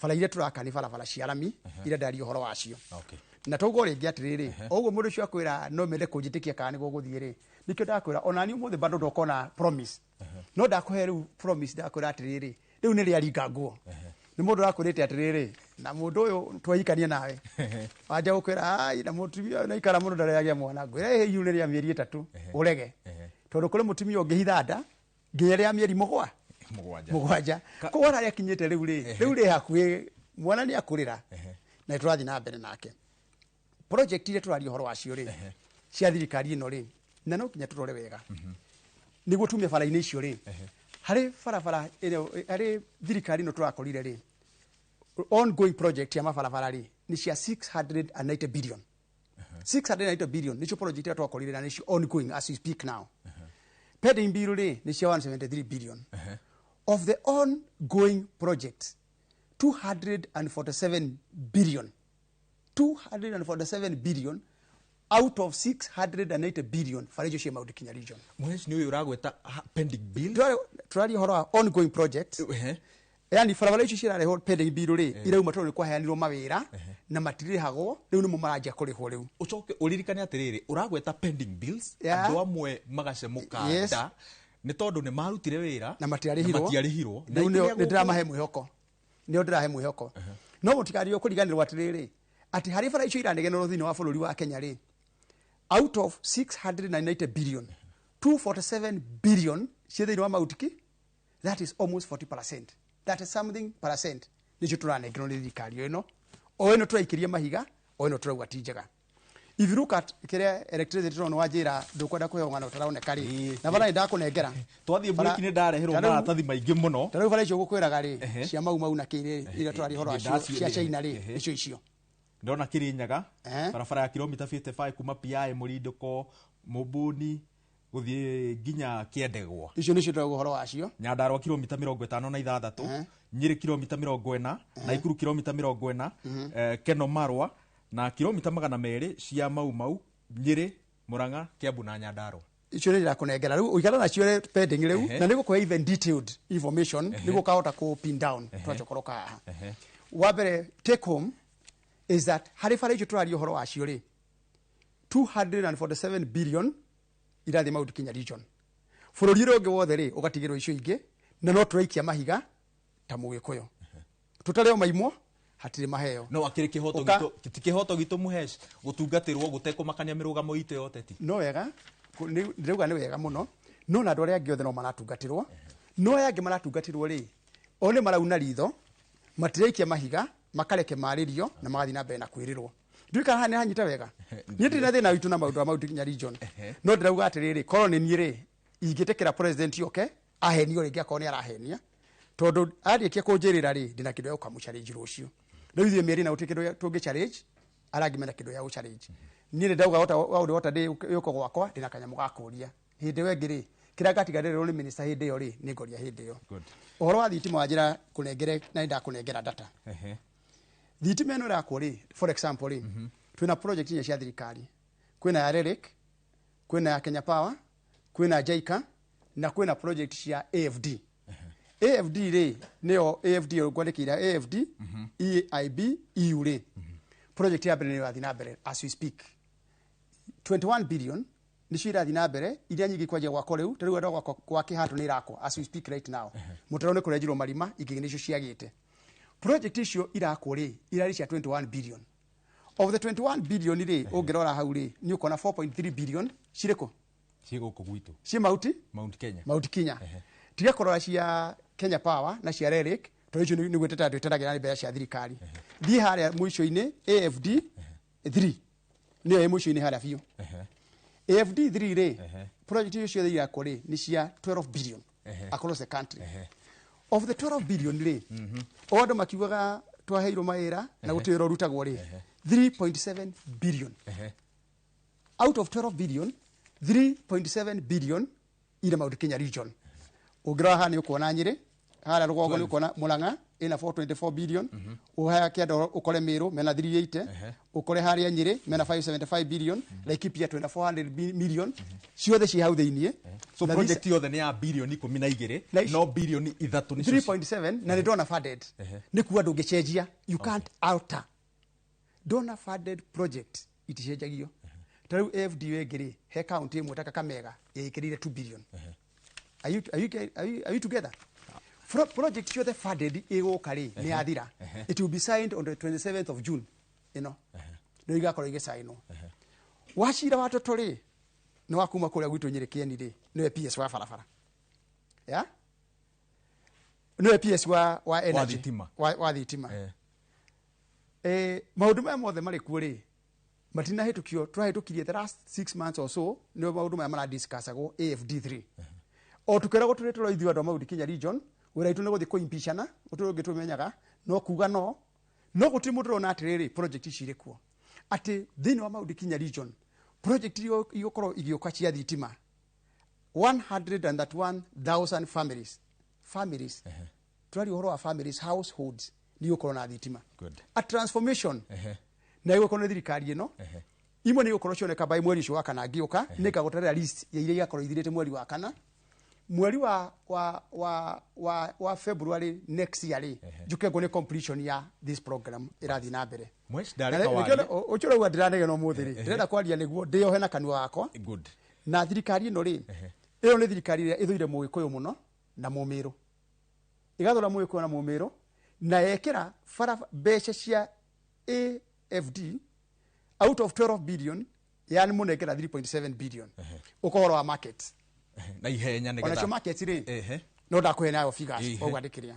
Bara iria tũraka nĩ barabara cia rami iria ndaria ũhoro wacio. Na toguo rĩngĩ atĩrĩrĩ, o ũguo mũndũ ũcio akwĩra no mende kũnjĩtĩkia kana nĩguo gũthiĩ rĩ, nĩkĩo ndakwĩra ona niĩ ũmũthĩ bado ndokona promise, no ndakũhe rĩu promise. Ndakwĩra atĩrĩrĩ, rĩu nĩ rĩaringa nguo nĩ mũndũ ũrakwĩrĩte atĩrĩrĩ, na mũndũ ũyũ twahikania nawe wanja gũkwĩra ai na mũtumia ũyũ naikara mũno ndarĩagĩa mwana, ngwĩra ĩ ihu nĩ rĩa mĩeri 3, ũrege, tondũ kũrĩ mũtumia ũngĩhitha nda nginya rĩa mĩeri mũgwa 7. 7. Koguo harĩa akinyĩte rĩu rĩ, rĩu rĩ hakuhĩ mwana nĩ akũrĩra na nĩ tũrathiĩ na mbere nake. Project iria tũraria ũhoro wacio rĩ, cia thirikari ĩno rĩ, na no nginya tũrore wega nĩguo tume bara-inĩ icio rĩ, harĩ barabara ĩno harĩ thirikari ĩno tũrakorire rĩ, ongoing project ya mabarabara rĩ nĩ cia 690 billion. 690 billion nĩcio project iria twakorire na nĩcio ongoing as we speak now. Pending bill rĩ nĩ cia 173 billion. Of the ongoing projects, 247 billion, 247 billion out of 680 billion, bara icio ciĩ Mount Kenya region. Mũhesh, nĩ ũyũ ũragweta pending bill. Tũraria ũhoro wa ongoing projects. Yani barabara icio cirarehwo pending bill rĩ, irauma tondũ nĩ kwaheanirwo mawĩra na matirĩhagwo, rĩu nĩmo maranjia kũrĩhwo rĩu. Ũcoke ũririkane atĩrĩrĩ, ũragweta pending bills, andũ amwe magacemũka nda nĩ tondũ nĩ marutire wĩra na matiarĩhirwo. Na matiarĩhirwo. Na Rĩu ikĩrĩa nĩ ndĩramahe mwĩhoko, nĩo ndĩrahe mwĩhoko. No mũtikario kũriganĩrwo atĩrĩrĩ, atĩ harĩ bara icio iranegenerwo thĩinĩ wa bũrũri wa Kenya rĩ, out of 690 billion, 247 billion ciĩ thĩinĩ wa Mount Ki. That is almost 40%, that is something percent nĩcio tũranengerwo nĩ thirikari ĩno, o ĩno tũraikĩria mahiga, o ĩno tũrauga ti njega. If you look at kĩrĩa electricity tũrona, wanjĩra ndũkwenda kũheo ng'ano ũtaraoneka rĩ, na bara nĩ ndakũnengera. Twathiĩ Bara- break nĩ ndareherwo ta rĩu- maratathi maingĩ mũno. Ta rĩu bara icio gũkwĩraga rĩ, cia Mau Mau na kĩrĩ iria tũraria ũhoro wacio cia China rĩ, nĩcio icio. Ndona Kirinyaga, barabara ya kilomita 55 kuma PI Mũrindũko Mũmbuni gũthiĩ nginya Kĩendegwa. Icio nĩcio tũrauga ũhoro wacio. Nyandarua kilomita 56, Nyĩrĩ kilomita 40, Naikuru kilomita 40, Keno Marwa na kilomita 200 cia Mau Mau, Nyĩrĩ, Murang'a, Kiambu na Nyandarua. Icio nĩ ndĩrakũnengera rĩu ũikara nacio rĩ pending rĩu, na nĩ gũkũhe even detailed information nĩguo ũkahota kũ pin down twacokoroka haha. Wa mbere, take home is that harĩ bara icio tũraria ũhoro wacio rĩ, 247 billion irathiĩ Mount Kenya region. Bũrũri ũrĩa ũngĩ wothe rĩ, ũgatigĩrwo icio ingĩ, na no tũraikia mahiga ta mũgĩkũyũ tũtarĩ o maimwo, hatirĩ maheo. No akĩrĩ kĩhoto gitũ, ti kĩhoto gitũ, Mũhesh, gũtungatĩrwo gũtekũmakania mĩrũgamo itũ ya ũteti? No wega, ndĩrauga nĩ wega mũno, no na andũ arĩa angĩ othe no maratungatĩrwo, no aya angĩ maratungatĩrwo rĩ, o nĩ marauna ritho, matiraikia mahiga, makareke marĩrio na magathiĩ na mbere na kwĩrĩrwo. Ndiũĩ kana haha nĩ hanyita wega. Niĩ ndirĩ na thĩna witũ na maũndũ ma Mount Kenya region, no ndĩrauga atĩrĩrĩ, korwo nĩ niĩ rĩ, ingĩtĩkĩra president oke ahenio rĩngĩ akorwo nĩ arahenia, tondũ arĩkia kũnjĩrĩra rĩ, ndĩna kĩndũ gĩa gũkamũ challenge rũciũ. Rĩu ithuĩ mĩeri na gũtirĩ kĩndũ tũngĩ challenge, arĩa angĩ mena kĩndũ gĩa gũ challenge. Niĩ nĩ ndauga ota waũndũ ota ndĩ yũko gwakwa, ndĩna kanyamũ ga kũria hĩndĩ ĩyo ĩngĩ rĩ, kĩrĩa ngatiganĩrĩrwo nĩ minister hĩndĩ ĩyo rĩ, nĩ ngoria hĩndĩ ĩyo. Good. Ũhoro wa thitima wanjĩra kũnengere, na nĩ ndakũnengera data. Thitima ĩno ĩrakwo rĩ, for example rĩ, twĩna project inya cia thirikari: kwĩna ya REREC, kwĩna ya Kenya Power, kwĩna JICA na kwĩna project cia AFD. AFD rĩ, nĩyo AFD ngwandĩkĩire AFD, EIB, EU rĩ, project ya mbere nĩ ĩrathiĩ na mbere as we speak. 21 billion nicio irathiĩ na mbere, iria nyingĩ kwanjia gwakwo rĩu. Ta rĩu andũ a gwakwa kwa Kĩhato nĩ irakwo as we speak right now. Mũtaro nĩ kũrenjirwo marima, ingĩ nĩcio ciagĩte. Project icio irakwo rĩ, irarĩ cia 21 billion. Of the 21 billion rĩ, ũngĩrora hau rĩ, nĩ ũkuona 4.3 billion cirĩ kũ? Ciĩ gũkũ gwitũ. Ciĩ Mauti. Mount Kenya. Mount Kenya. Tiga kũrora cia Kenya Power na cia RERIC, tondũ icio nĩ gwĩteta twĩtetagĩra nĩ mbeca cia thirikari. Thiĩ harĩa mũico-inĩ, AFD 3 nĩyo ĩ mũico-inĩ harĩa biũ. AFD 3 rĩ, project icio ciothe irakwo rĩ, nĩ cia 12 billion across the country. Of the 12 billion rĩ, o andũ makiugaga twaheirwo mawĩra na gũtirĩ wĩra ũrutagwo rĩ, 3.7 billion out of 12 billion, 3.7 billion ire Mount Kenya region. Ũngĩrora haha nĩ ũkuona Nyĩrĩ, harĩa rũgongo nĩ ũkuona Murang'a ĩna 424 billion, ũhaya kĩanda ũkore Meru mena 380, ũkore harĩa Nyĩrĩ mena 575 billion, Laikipia twĩna 400 million, ciothe ciĩ hau thĩiniĩ. So Na project yothe nĩ ya birioni 12, Na ici- no birioni 3 nĩcio 3.7 na nĩ donor funded. Nĩ kuga ndũngĩcenjia, you can't alter donor funded project, iticenjagio. Ta rĩu AFD ĩngĩ rĩ, he county ĩmwe ta Kakamega yĩkĩrĩire 2 billion. Are you together? Project ciothe funded ĩgũka rĩ, nĩ yathira. It will be signed on the 27th of June ĩno, nĩ igakorwo igĩcainwo. Wacira wa toto rĩ, nĩ wa kuma kũrĩa gwitũ Nyĩrĩ Kĩeni rĩ, nĩwe PS wa barabara ya, nĩwe PS wa energy. Thitima. Wa thitima. Maũndũ maya mothe marĩ kuo rĩ, matinahĩtũkio. Tũrahĩtũkirie the last 6 months or so, nĩo maũndũ maya maradiscussagwo. AFD3 o tukĩragwo tũrĩ tũrĩ ithuĩ andũ a Mount Kenya region, wĩra witũ nĩ gũthiĩ kũimpicana, gũtirĩ ũngĩ tũmenyaga no kuga no gũtirĩ mũndũ ũrona atĩrĩrĩ, project ici irĩ kuo, atĩ thĩinĩ wa Mount Kenya region project iria igũkorwo igĩũka cia thitima, 131,000 families, tũraria ũhoro wa families, households, nĩ igũkorwo na thitima. Good. A transformation na igũkorwo nĩ thirikari ĩno. Imwe nĩ igũkorwo cioneka by mweri ũcio wa kana ngĩũka, nĩ ngagũtarĩra list ya iria igakorwo ithirĩte mweri wa kana. Mweri wa February next year rĩ, njuke nguone completion ya this program ĩrathiĩ na mbere. Mwesh, ndareka warie. Ũcio ũrauga ndĩranegena ũmũthĩ rĩ, ndĩrenda kwaria nĩguo ndĩyohe na kanua gakwa. Good. Na thirikari ĩno rĩ, ĩyo nĩ thirikari ĩrĩa ĩthũire Mũgĩkũyũ mũno na Mũmĩrũ, ĩgathũra Mũgĩkũyũ na Mũmĩrũ, na yekĩra bara mbeca cia AFD out of 12 billion, yani mũnengera 3.7 billion. Ũka ũhoro wa market. Na ihenya nĩgetha Onacio market rĩ, no ndakũhe nayo figures. Koguo andĩkĩria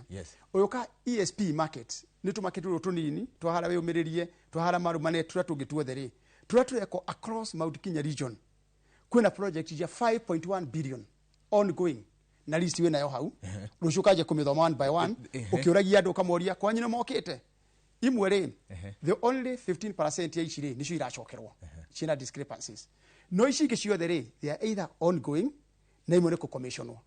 ũyũka ESP market, nĩ tũmarket tũrũ tũnini twahara wĩyũmĩrĩrie, twahara marumane, tũrĩa tũngĩ tuothe rĩ, tũrĩa tũrekwo across Mount Kenya region, kwĩna project cia 5.1 billion ongoing, na list wĩ nayo hau. Rũciũ ũkanjia kũmĩthoma one by one, ũkĩũragia andũ, ũkamoria kwanyu nĩ mokĩte imwe rĩ. The only 15% ya ici rĩ, nĩcio iracokerwo ciĩna discrepancies, no ici ingĩ ciothe rĩ, they are either ongoing na imwe nĩ kũcommissionwo.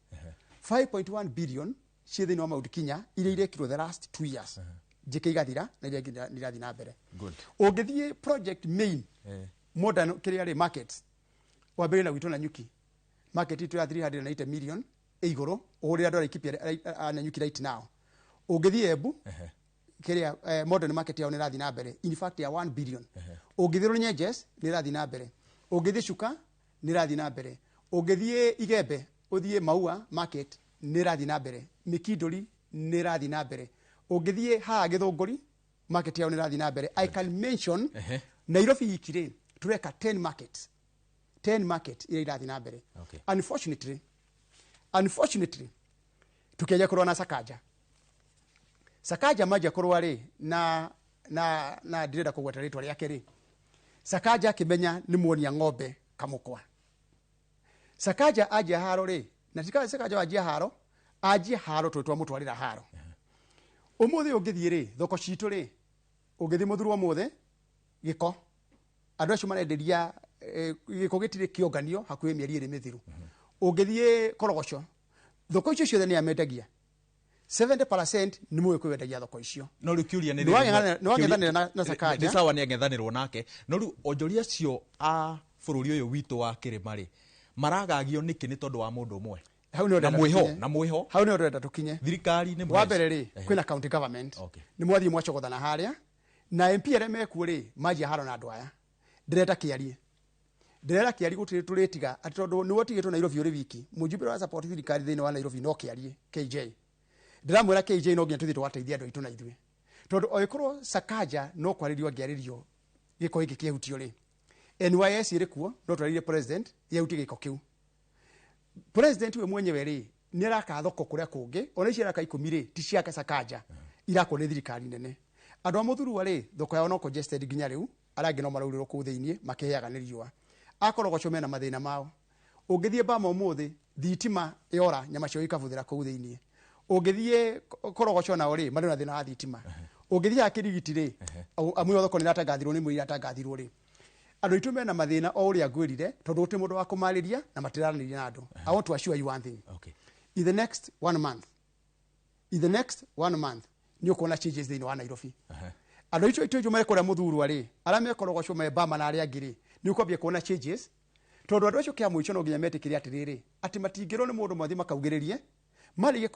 5.1 billion ciĩ thĩinĩ wa Mount Kenya, iria irekirwo the last 2 years, njĩke igathira na iria ingĩ nĩ irathiĩ na mbere. Good. Ũngĩthiĩ project main modern kĩrĩa rĩ, market wambĩrĩrie na gwitũ Nanyuki, market itũ ya 380 million ĩ igũrũ, ũhũrĩre andũ a Laikipia a Nanyuki right now. Ũngĩthiĩ Embu, kĩrĩa modern market yao nĩ ĩrathiĩ na mbere, in fact ya 1 billion. Ũngĩthiĩ Runyenjes nĩ ĩrathiĩ na mbere, ũngĩthiĩ Chuka nĩ ĩrathiĩ na mbere, ũngĩthiĩ Igembe ũthiĩ Maua market nĩ ĩrathiĩ na mbere, Mikinduri nĩ ĩrathiĩ na mbere, ũngĩthiĩ haha Gĩthũngũri market yao nĩ ĩrathiĩ na mbere. I can mention Nairobi iki rĩ, tũreka 10 markets, 10 market iria irathiĩ na mbere. Unfortunately tukĩanjia kũrũa na Sakaja, Sakaja manjia kũrũa rĩ, na ndirenda kũgweta rĩtwa rĩake rĩ, Sakaja akĩmenya nĩ muonia ng'ombe kamũkwa. Sakaja anjia haro rĩ, na ti Sakaja wanjia haro, anjia haro tondũ twamũtwarĩra haro. Ũmũthĩ ũngĩthiĩ rĩ, thoko citũ rĩ, ũngĩthiĩ mũthurwo ũmũthĩ, gĩko andũ acio marenderia gĩko gĩtirĩ kĩonganio hakuhĩ mĩeri 2 mĩthiru. Ũngĩthiĩ Korogoco, thoko icio ciothe nĩ amendagia, 70% nĩ Mũgĩkũyũ wendagia thoko icio. No rĩu kĩũria nĩ Nĩ wang'ethanĩra na Sakaja. Nĩ sawa, nĩ ang'ethanĩrwo nake, no rĩu onjoria acio a bũrũri ũyũ witũ wa kĩrĩma rĩ, maragagio nĩkĩ nĩ tondũ wa mũndũ ũmwe? Hau nĩho Na ndĩrenda mwĩho, tũkinye. na mwĩho. Hau nĩho ndĩrenda tũkinye. Thirikari nĩ Wa mbere rĩ, kwĩna county government. Nĩ mwathiĩ mwacogothana harĩa na MP arĩa mekuo rĩ, manjia haro na andũ aya. Ndĩrenda kĩarie, ndĩrera kĩari gũtirĩ tũrĩtiga atĩ tondũ nĩwe ũtigĩtwo Nairobi ũrĩ wiki. Mũjumbe wa support thirikari thĩinĩ wa Nairobi no kĩarie KJ. Ndĩramwĩra KJ no nginya tũthiĩ tũgateithia andũ aitũ na ithuĩ, tondũ oĩkorwo Sakaja no kwarĩrio angĩarĩrio gĩko gĩkĩ kĩehutio rĩ, NYS ĩrĩ kuo, no twarĩrie president yehutie gĩko kĩu. President we mwenyewe rĩ, nĩ araka thoko kũrĩa kũngĩ, ona ici araka 10 rĩ, ti ciake Sakaja, irakwo nĩ thirikari nene. Andũ a Mũthurua rĩ, thoko yao no congested nginya rĩu, arĩa angĩ no maraurĩrwo kũu thĩiniĩ makĩhĩaga nĩ riũa. Akorogoco mena mathĩna mao. Ũngĩthiĩ Bama ũmũthĩ, thitima yora, nyama ciao ikabuthĩra kũu thĩiniĩ. Ũngĩthiĩ Korogoco nao rĩ, marĩ na thĩna wa thitima. Ũngĩthiĩ haha Kĩrigiti rĩ, amwe thoko nĩ iratangathirwo, nĩ imwe iratangathirwo rĩ, andũ aitũ mena mathĩna o ũrĩa ngwĩrire, tondũ gũtirĩ mũndũ wa kũmarĩria na matiraranĩria na andũ. I want to assure you one thing. In the next 1 month, in the next 1 month nĩ ũkuona changes thĩinĩ wa Nairobi. Andũ aitũ aitũ me kũrĩa Mũthurwa rĩ, arĩa me Korogoco, me Bama na arĩa angĩ rĩ, nĩ ũkwambia kuona changes, tondũ andũ acio kĩa mũico no nginya metĩkĩre atĩrĩrĩ, atĩ matingĩrwo nĩ mũndũ mathiĩ makaugĩrĩrie. Marĩkia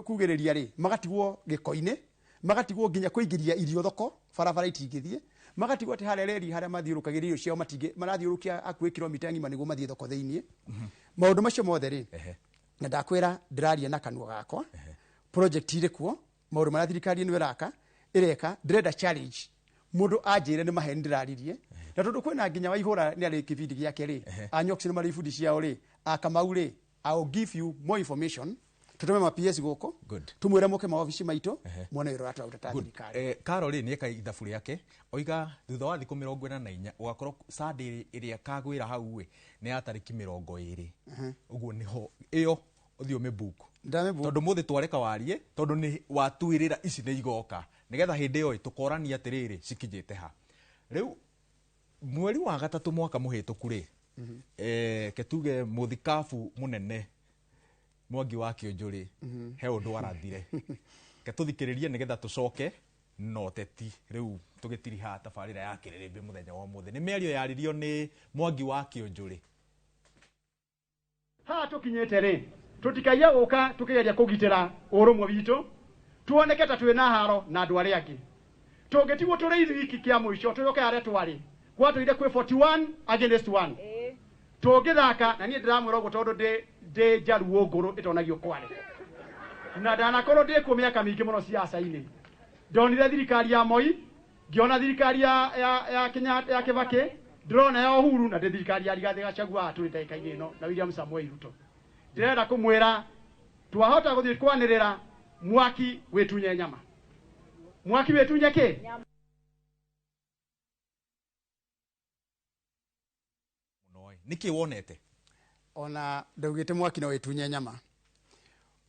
kugĩrĩria rĩ, magatigwo gĩko-inĩ, magatigwo nginya kũingĩria irio thoko, barabara itingĩthiĩ, magatigwo atĩ harĩa reri harĩa mathiũrũkagĩria irio ciao matingĩ, marathiũrũkia hakuhĩ kilomita ng'ima nĩguo mathiĩ thoko thĩiniĩ. Maũndũ macio mothe rĩ, na ndakwĩra ndĩraria na kanua gakwa, project irĩ kuo, maũndũ marĩa thirikari ĩno ĩraka, ĩreka, ndĩrenda challenge mũndũ anjĩre nĩ maheni ndĩraririe. Na tondũ kwĩna nginya Waihũra nĩ arĩ kĩbindi gĩake rĩ, Anyox nĩ marĩ ibindi ciao rĩ, Akamau rĩ, I will give you more information. Tutũme ma PS gũkũ, tumwĩre mũke maobici maitũ, muone wĩra ũrĩa tũraruta ta thirikari. Carol rĩ, nĩeka ithabu rĩake, oiga thutha wa thikũ 44 ũgakorwo Sunday ĩrĩa kagwĩra hau ĩ, nĩ ya tarĩki 20. Ũguo nĩho ĩyo ũthiĩ ũmĩbook. Ndamĩbook. Tondũ mũthĩ twareka warie, tondũ nĩ watuĩrĩra ici nĩ igoka, nĩgetha hĩndĩ ĩyo ĩ, tũkorania atĩrĩrĩ cikinyĩte ha. Rĩu mweri wa gatatũ mwaka mũhĩtũku rĩ, ketuge mũthikabu mũnene Mwangi wa Kĩũnjũrĩ, he ũndũ arathire. Ke tũthikĩrĩrie nĩgetha tũcoke na ũteti rĩu tũgĩtiriha tabarĩra ya Kĩrĩrĩmbĩ mũthenya wa ũmũthĩ. Nĩ mĩario yaririo nĩ Mwangi wa Kĩũnjũrĩ. Haha tũkinyĩte rĩ, tũtikaiye gũka tũkĩgeria kũgitĩra ũrũmwe witũ, tuoneke ta twĩna haro na andũ arĩa angĩ. Tũngĩtigwo tũrĩ ithuiki kĩa mũico, tũcoke harĩa twarĩ, gwatũire kwĩ 41 against 1. Tũngĩthaka, na niĩ ndĩramwĩra ũguo tondũ ndĩ njaruo ngũrũ ĩtonagio kware. Na ndanakorwo ndĩ kuo mĩaka mĩingĩ mũno siasa-inĩ. Ndonire thirikari ya Moi, ngĩona thirikari ya Kenyatta, ya Kibaki, ndĩrona ya Uhuru, na ndĩ thirikari ya Rigathĩ Gachagua haha tũrĩ ndagĩka-inĩ ĩno na William Samoei Ruto. Ndĩrenda kũmwĩra twahota gũthiĩ kwanĩrĩra mwaki wĩtunye nyama. Mwaki wĩtunye kĩ? Nĩkĩ wonete? Ona ndaugĩte mwaki no wĩtunye nyama.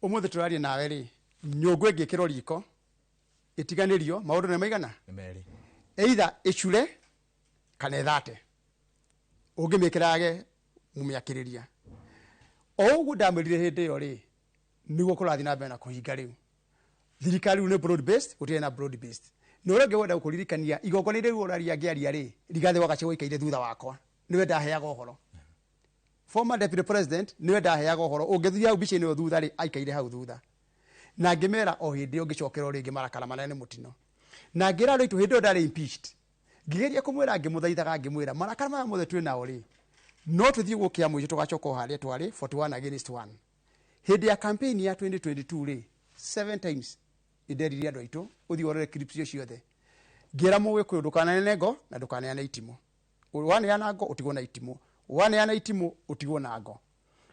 Ũmũthĩ tũraria nawe rĩ, nyũngũ ĩngĩkĩrwo riko ĩtiganĩrio, maũndũ nĩ maigana? Nĩ merĩ. Either ĩcure kana ĩthate. Ũngĩmĩkĩra yage mũmĩakĩrĩria. O ũguo ndamwĩrire hĩndĩ ĩyo rĩ, nĩguo kũrathiĩ na mbere na kũhinga rĩu. Thirikari rĩu nĩ broad based, gũtirĩ na broad based. Na ũrĩa ũngĩ wenda gũkũririkania, igongona rĩu ũraria ngĩaria rĩ, Rigathĩ wa Gachagua aikaire thutha wakwa, nĩwe ndaheaga ũhoro. Former deputy president nĩwe ndaheaga ũhoro. Ũngĩthiĩ hau mbica-inĩ ĩyo thutha rĩ, aikaire hau thutha. Na ngĩmera o hĩndĩ ĩyo ngĩcokerwo rĩngĩ marakara manene nĩ mũtino. Na ngĩra andũ aitũ hĩndĩ ĩyo ndarĩ impeached. Ngĩgeria kũmwĩra, ngĩmũthaithaga, ngĩmwĩra marakara maya mothe twĩ nao rĩ, no tũthiĩ gũkĩa mũico tũgacoka o harĩa twarĩ 41 against 1. Hĩndĩ ya campaign ya 2022 rĩ, 7 times nĩnderire andũ aitũ, ũthiĩ ũrore clips icio ciothe. Ngĩra Mũgĩkũyũ ndũkaneane ngo na ndũkaneane itimũ. Waneana ngo ũtigwo na itimũ, waneana itimũ ũtigwo na ngo.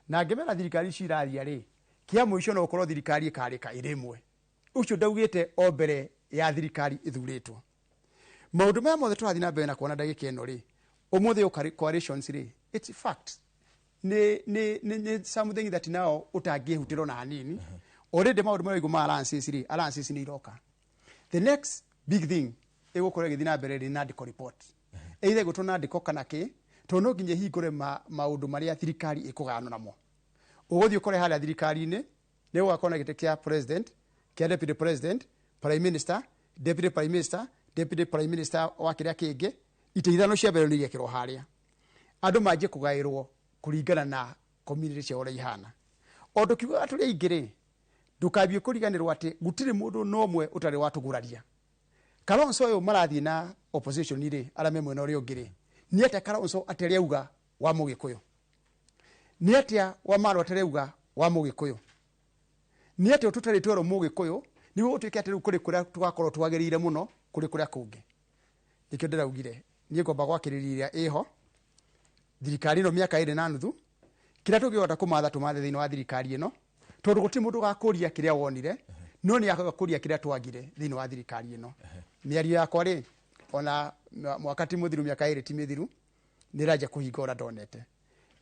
Na ngĩmera thirikari ici iraria rĩ, kĩa mũico no ũkorwo thirikari ĩkarĩka ĩrĩ ĩmwe. Ũcio ndaugĩte o mbere ya thirikari ĩthurĩtwo. Maũndũ maya mothe tũrathiĩ na mbere na kuona ndagĩka ĩno rĩ, ũmũthĩ ũka coalitions rĩ, it's fact. Nĩ something that now ũtangĩhutĩrwo na hanini. Already maũndũ marĩa ũigua ma alliances rĩ, alliances nĩ iroka. The next big thing ĩgũkorwo ĩgĩthiĩ na mbere rĩ, nĩ report. Either ĩgũtwo Nandĩko kana kĩ, tondũ no nginya ĩhingũre maũndũ marĩa thirikari ĩkũgayanwo namo. Ũgũthiĩ ũkore harĩa thirikari-inĩ, nĩ gũgakorwo na gĩtĩ kĩa president, kĩa deputy president, prime minister, deputy prime minister, deputy prime minister wa kĩrĩa kĩngĩ, itĩ ithano cia mbere nĩ igekĩrwo harĩa. Andũ manjie kũgaĩrwo kũringana na community ciao ũrĩa ihana. O tũkiugaga tũrĩ aingĩ rĩ, ndũkambie kũriganĩrwo atĩ gũtirĩ mũndũ no ũmwe ũtarĩ watũguraria. Kalonzo ũyũ marathiĩ na opposition rĩ, arĩa me mwena ũrĩa ũngĩ rĩ, nĩ atĩa Kalonzo atarĩ auga wa Mũgĩkũyũ? Nĩ atĩa Wamarwa atarĩ auga wa Mũgĩkũyũ? Nĩ atĩa tũtarĩ twerwo Mũgĩkũyũ nĩguo gũtuĩke atĩ rĩu kũrĩ kũrĩa tũgakorwo twagĩrĩire mũno kũrĩ kũrĩa kũngĩ? Nĩkĩo ndĩraugire niĩ ngomba gwakĩrĩria ĩrĩa ĩho thirikari ĩno mĩaka 2.5, kĩrĩa tũngĩhota kũmatha tũmathe thĩinĩ wa thirikari ĩno, tondũ gũtirĩ mũndũ ũgakũria kĩrĩa wonire, no nĩ agakũria kĩrĩa twagire thĩinĩ wa thirikari ĩno. Mĩario yakwa rĩ, ona mwaka ti mũthiru, mĩaka 2 ti mĩthiru, nĩ ĩranjia kũhinga ũrĩa ndonete.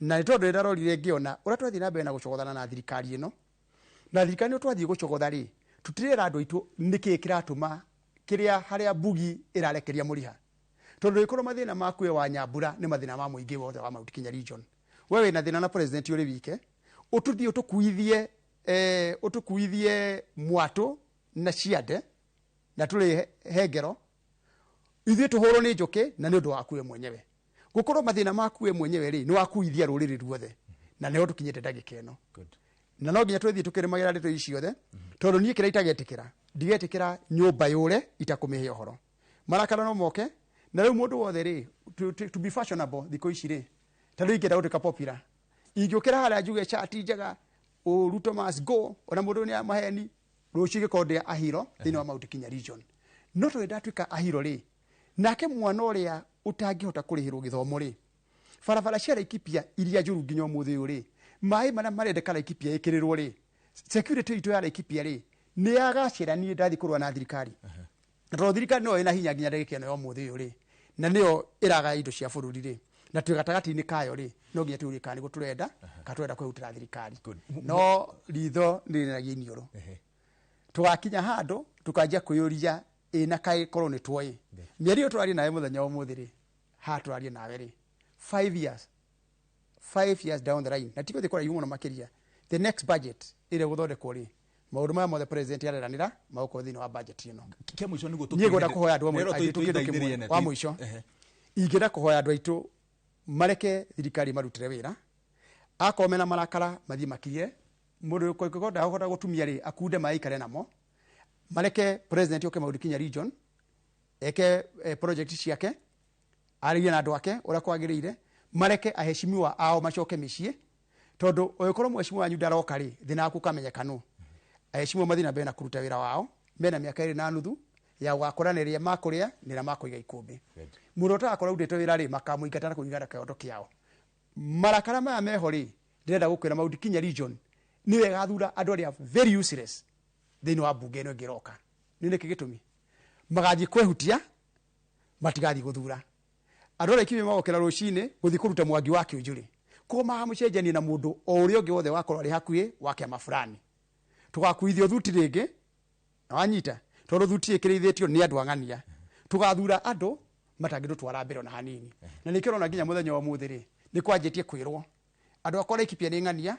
Na nĩ tondũ nĩndarorire ngĩona ũrĩa twathiĩ na mbere na gũcogothana na thirikari ĩno, na thirikari ĩno twathiĩ gũcogotha rĩ, tũtirera andũ aitũ nĩkĩĩ kĩratũma kĩrĩa harĩa mbugi ĩrarekeria mũriha. Tondũ ĩkorwo mathĩna maku we wa Nyambura nĩ mathĩna ma mũingĩ wothe wa Mount Kenya region. We wĩna thĩna na president ũrĩ wike, ũtũthiĩ ũtũkuithie mwatũ na ciande na tũrĩ hengero, ithuĩ tũhũrwo nĩ njũkĩ na nĩ ũndũ waku we mwenyewe. Gũkorwo mathĩna maku we mwenyewe rĩ, nĩ wakuithia rũrĩrĩ ruothe, na nĩho tũkinyĩte ndagĩka ĩno. Na no nginya twĩthiĩ tũkĩrĩmagĩra ndeto ici ciothe, tondũ niĩ kĩrĩa itagetĩkĩra, ndigetĩkĩra nyũmba yũre itakũmĩhe ũhoro. Marakara no moke, na rĩu mũndũ wothe rĩ, to be fashionable thikũ ici rĩ, ta rĩu ingĩenda gũtuĩka popular, ingĩũkĩra harĩa njuge cati njega, Ruto must go, ona mũndũ nĩ maheni, rũciũ gĩkorwo ndĩ ahiro thĩinĩ wa Mount Kenya region. No tondũ ndatuĩka ahiro rĩ, nake mwana ũrĩa ũtangĩhota kũrĩhĩrwo gĩthomo rĩ, barabara cia Laikipia iria njũru nginya ũmũthĩ ũyũ rĩ, maĩ marĩa marendeka Laikipia ĩkĩrĩrwo rĩ, security itũ ya Laikipia rĩ, nĩ yagacĩra. Niĩ ndathiĩ kũrũa na thirikari, na tondũ thirikari nĩyo ĩna hinya nginya ndagĩka ĩno ya ũmũthĩ ũyũ rĩ, na nĩyo ĩragaya indo cia bũrũri rĩ, na twĩ gatagatĩ-inĩ kayo rĩ, no nginya tũyũrie kana nĩguo tũrenda kana tũrenda kwĩhutĩra thirikari. No ritho nĩ rĩrĩragia iniũrũ. Tũgakinya handũ tũkanjia kwĩyũria ĩ na kaĩ korwo nĩ tuoĩ mĩario tũraria nawe mũthenya wa ũmũthĩ rĩ, haha tũraria nawe rĩ, 5 years, 5 years down the line, na ti gũthiĩ kũraihu mũno makĩria, the next budget ĩrĩa ĩgũthondekwo rĩ, maũndũ maya mothe president areranĩra magũkorwo thĩinĩ wa budget ĩno. Kĩa mũico nĩguo Niĩ ngwenda kũhoya andũ amwe aitũ kĩndũ kĩmwe wa mũico. Ingĩenda kũhoya andũ aitũ mareke thirikari marutĩre wĩra, akorwo mena marakara mathiĩ makirie mũndũ ũngĩkorwo ndahota gũtumia rĩ, akunde maĩ aikare namo, mareke president oke Mount Kenya region eke project ciake, arĩrie na andũ ake ũrĩa kwagĩrĩire, mareke aheshimiwa ao macoke mĩciĩ, tondũ ũngĩkorwo mheshimiwa wanyu ndaroka rĩ, thĩna waku ũkamenyeka nũ. Aheshimiwa mathiĩ na mbere na kũruta wĩra wao, mena mĩaka 2.5 ya gũgakora nĩ rĩa makũrĩa nĩ rĩa makũiga ikũmbĩ. Mũndũ ũtagakorwo arutĩte wĩra rĩ, makamũingata na kũringana na kĩhoto kĩao. Marakara maya meho rĩ, ndĩrenda gũkwĩra Mount Kenya region nĩyo ĩgathura andũ arĩa very useless thĩinĩ wa mbunge ĩno ĩngĩ ĩroka. Nĩ nĩkĩ gĩtũmi? Magathiĩ kwehutia, matigathiĩ gũthura andũ arĩa kiumia magokĩra rũcinĩ gũthiĩ kũruta mwangi wa kĩũnjũrĩ, koguo magamũcenjania na mũndũ o ũrĩa ũngĩ wothe wakorwo arĩ hakuhĩ wa kĩama fulani. Tũgakuithio thuti rĩngĩ na wanyita, tondũ thuti ĩkĩrĩithĩtio nĩ andũ ang'ania, tũgathura andũ matangĩtũtwara mbere ona hanini. Na nĩkĩo ũrona nginya mũthenya wa ũmũthĩ rĩ, nĩ kwanjĩtie kwĩrwo andũ akwa Laikipia nĩ ng'ania,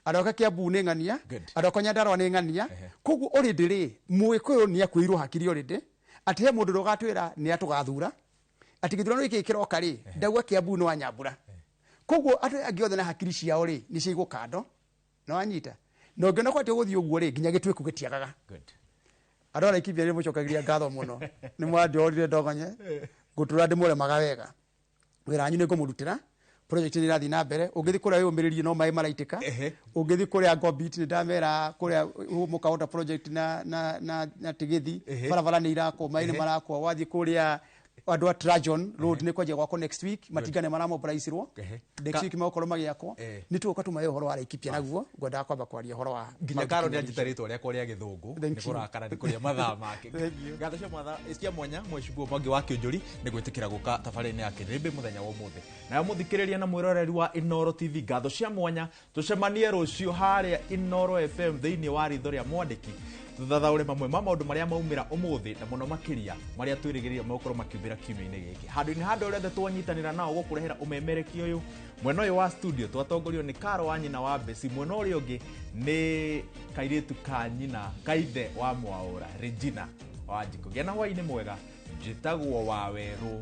andũ akwa Kiambu nĩ ng'ania, andũ akwa Nyandarua nĩ ng'ania. Koguo already rĩ, Mũgĩkũyũ nĩ akuĩirwo hakiri already atĩ he mũndũ ũrĩa ũgatwĩra nĩ atũgathura, atĩ gĩthurano gĩkĩ kĩroka rĩ, ndauga Kiambu nĩ Wanyambura. Koguo andũ aya angĩ othe na hakiri ciao rĩ, nĩ ciaigwo kando na wanyita, na ũngĩona kwatia gũthiĩ ũguo rĩ, nginya gĩtuĩku gĩtiagaga. Andũ a Laikipia nĩ mũcokagĩria ngatho mũno, nĩ mwanjorire ndogonye ngũtũra ndĩmũremaga wega. Wĩra wanyu nĩ ngũmũrutĩra, project nĩ irathiĩ na mbere. Ũngĩthiĩ kũrĩa wĩyũmĩrĩrie no maĩ maraitĩka. Ũngĩthiĩ kũrĩa Ngobit, nĩ ndamera kũrĩa Mũkahota project na Tigithi, barabara nĩ irakwo, maĩ nĩ marakwo. Wathiĩ kũrĩa andũ a Trajon Road nĩ kwanjia gwakwo next week, matinga nĩ maramobilizirwo, next week megũkorwo magĩakwo. Nĩ tũgũka tũmahe ũhoro wa Laikipia, naguo ngwendaga kwamba kwaria ũhoro wa nginya Mount Karo Kenya nĩ anjĩta region. rĩtwa rĩakwa rĩa gĩthũngũ. Thank nĩ you. kũrakara nĩ kũrĩa mathaa make. Thank you. Ngatho cia mwatha cia mwanya mheshimiwa Mwangi wa Kĩũnjũri nĩ gwĩtĩkĩra gũka tabarĩra-inĩ ya Kĩrĩmbĩ mũthenya wa ũmũthĩ. Nayo mũthikĩrĩria na mwĩroreri wa Inooro TV, ngatho cia mwanya, tũcemanie rũciũ harĩa Inooro FM thĩinĩ wa ritho rĩa mwandĩki, tũthathaũre mamwe ma maũndũ marĩa maumĩra ũmũthĩ na mũno makĩria marĩa twĩrĩgĩrĩire megũkorwo makiumĩra kiumia-inĩ gĩkĩ. Handũ-inĩ ha andũ arĩa othe twanyitanĩra nao gũkũrehera ũmemerekia ũyũ, mwena ũyũ wa studio twatongorio nĩ Karo wa nyina wa Besi, mwena ũrĩa ũngĩ nĩ kairĩtu ka nyina kaithe wa Mwaũra, Regina wa Njikũ. Gĩa na hwaĩ-inĩ mwega, njĩtagwo Wawerũ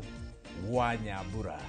wa Nyambura.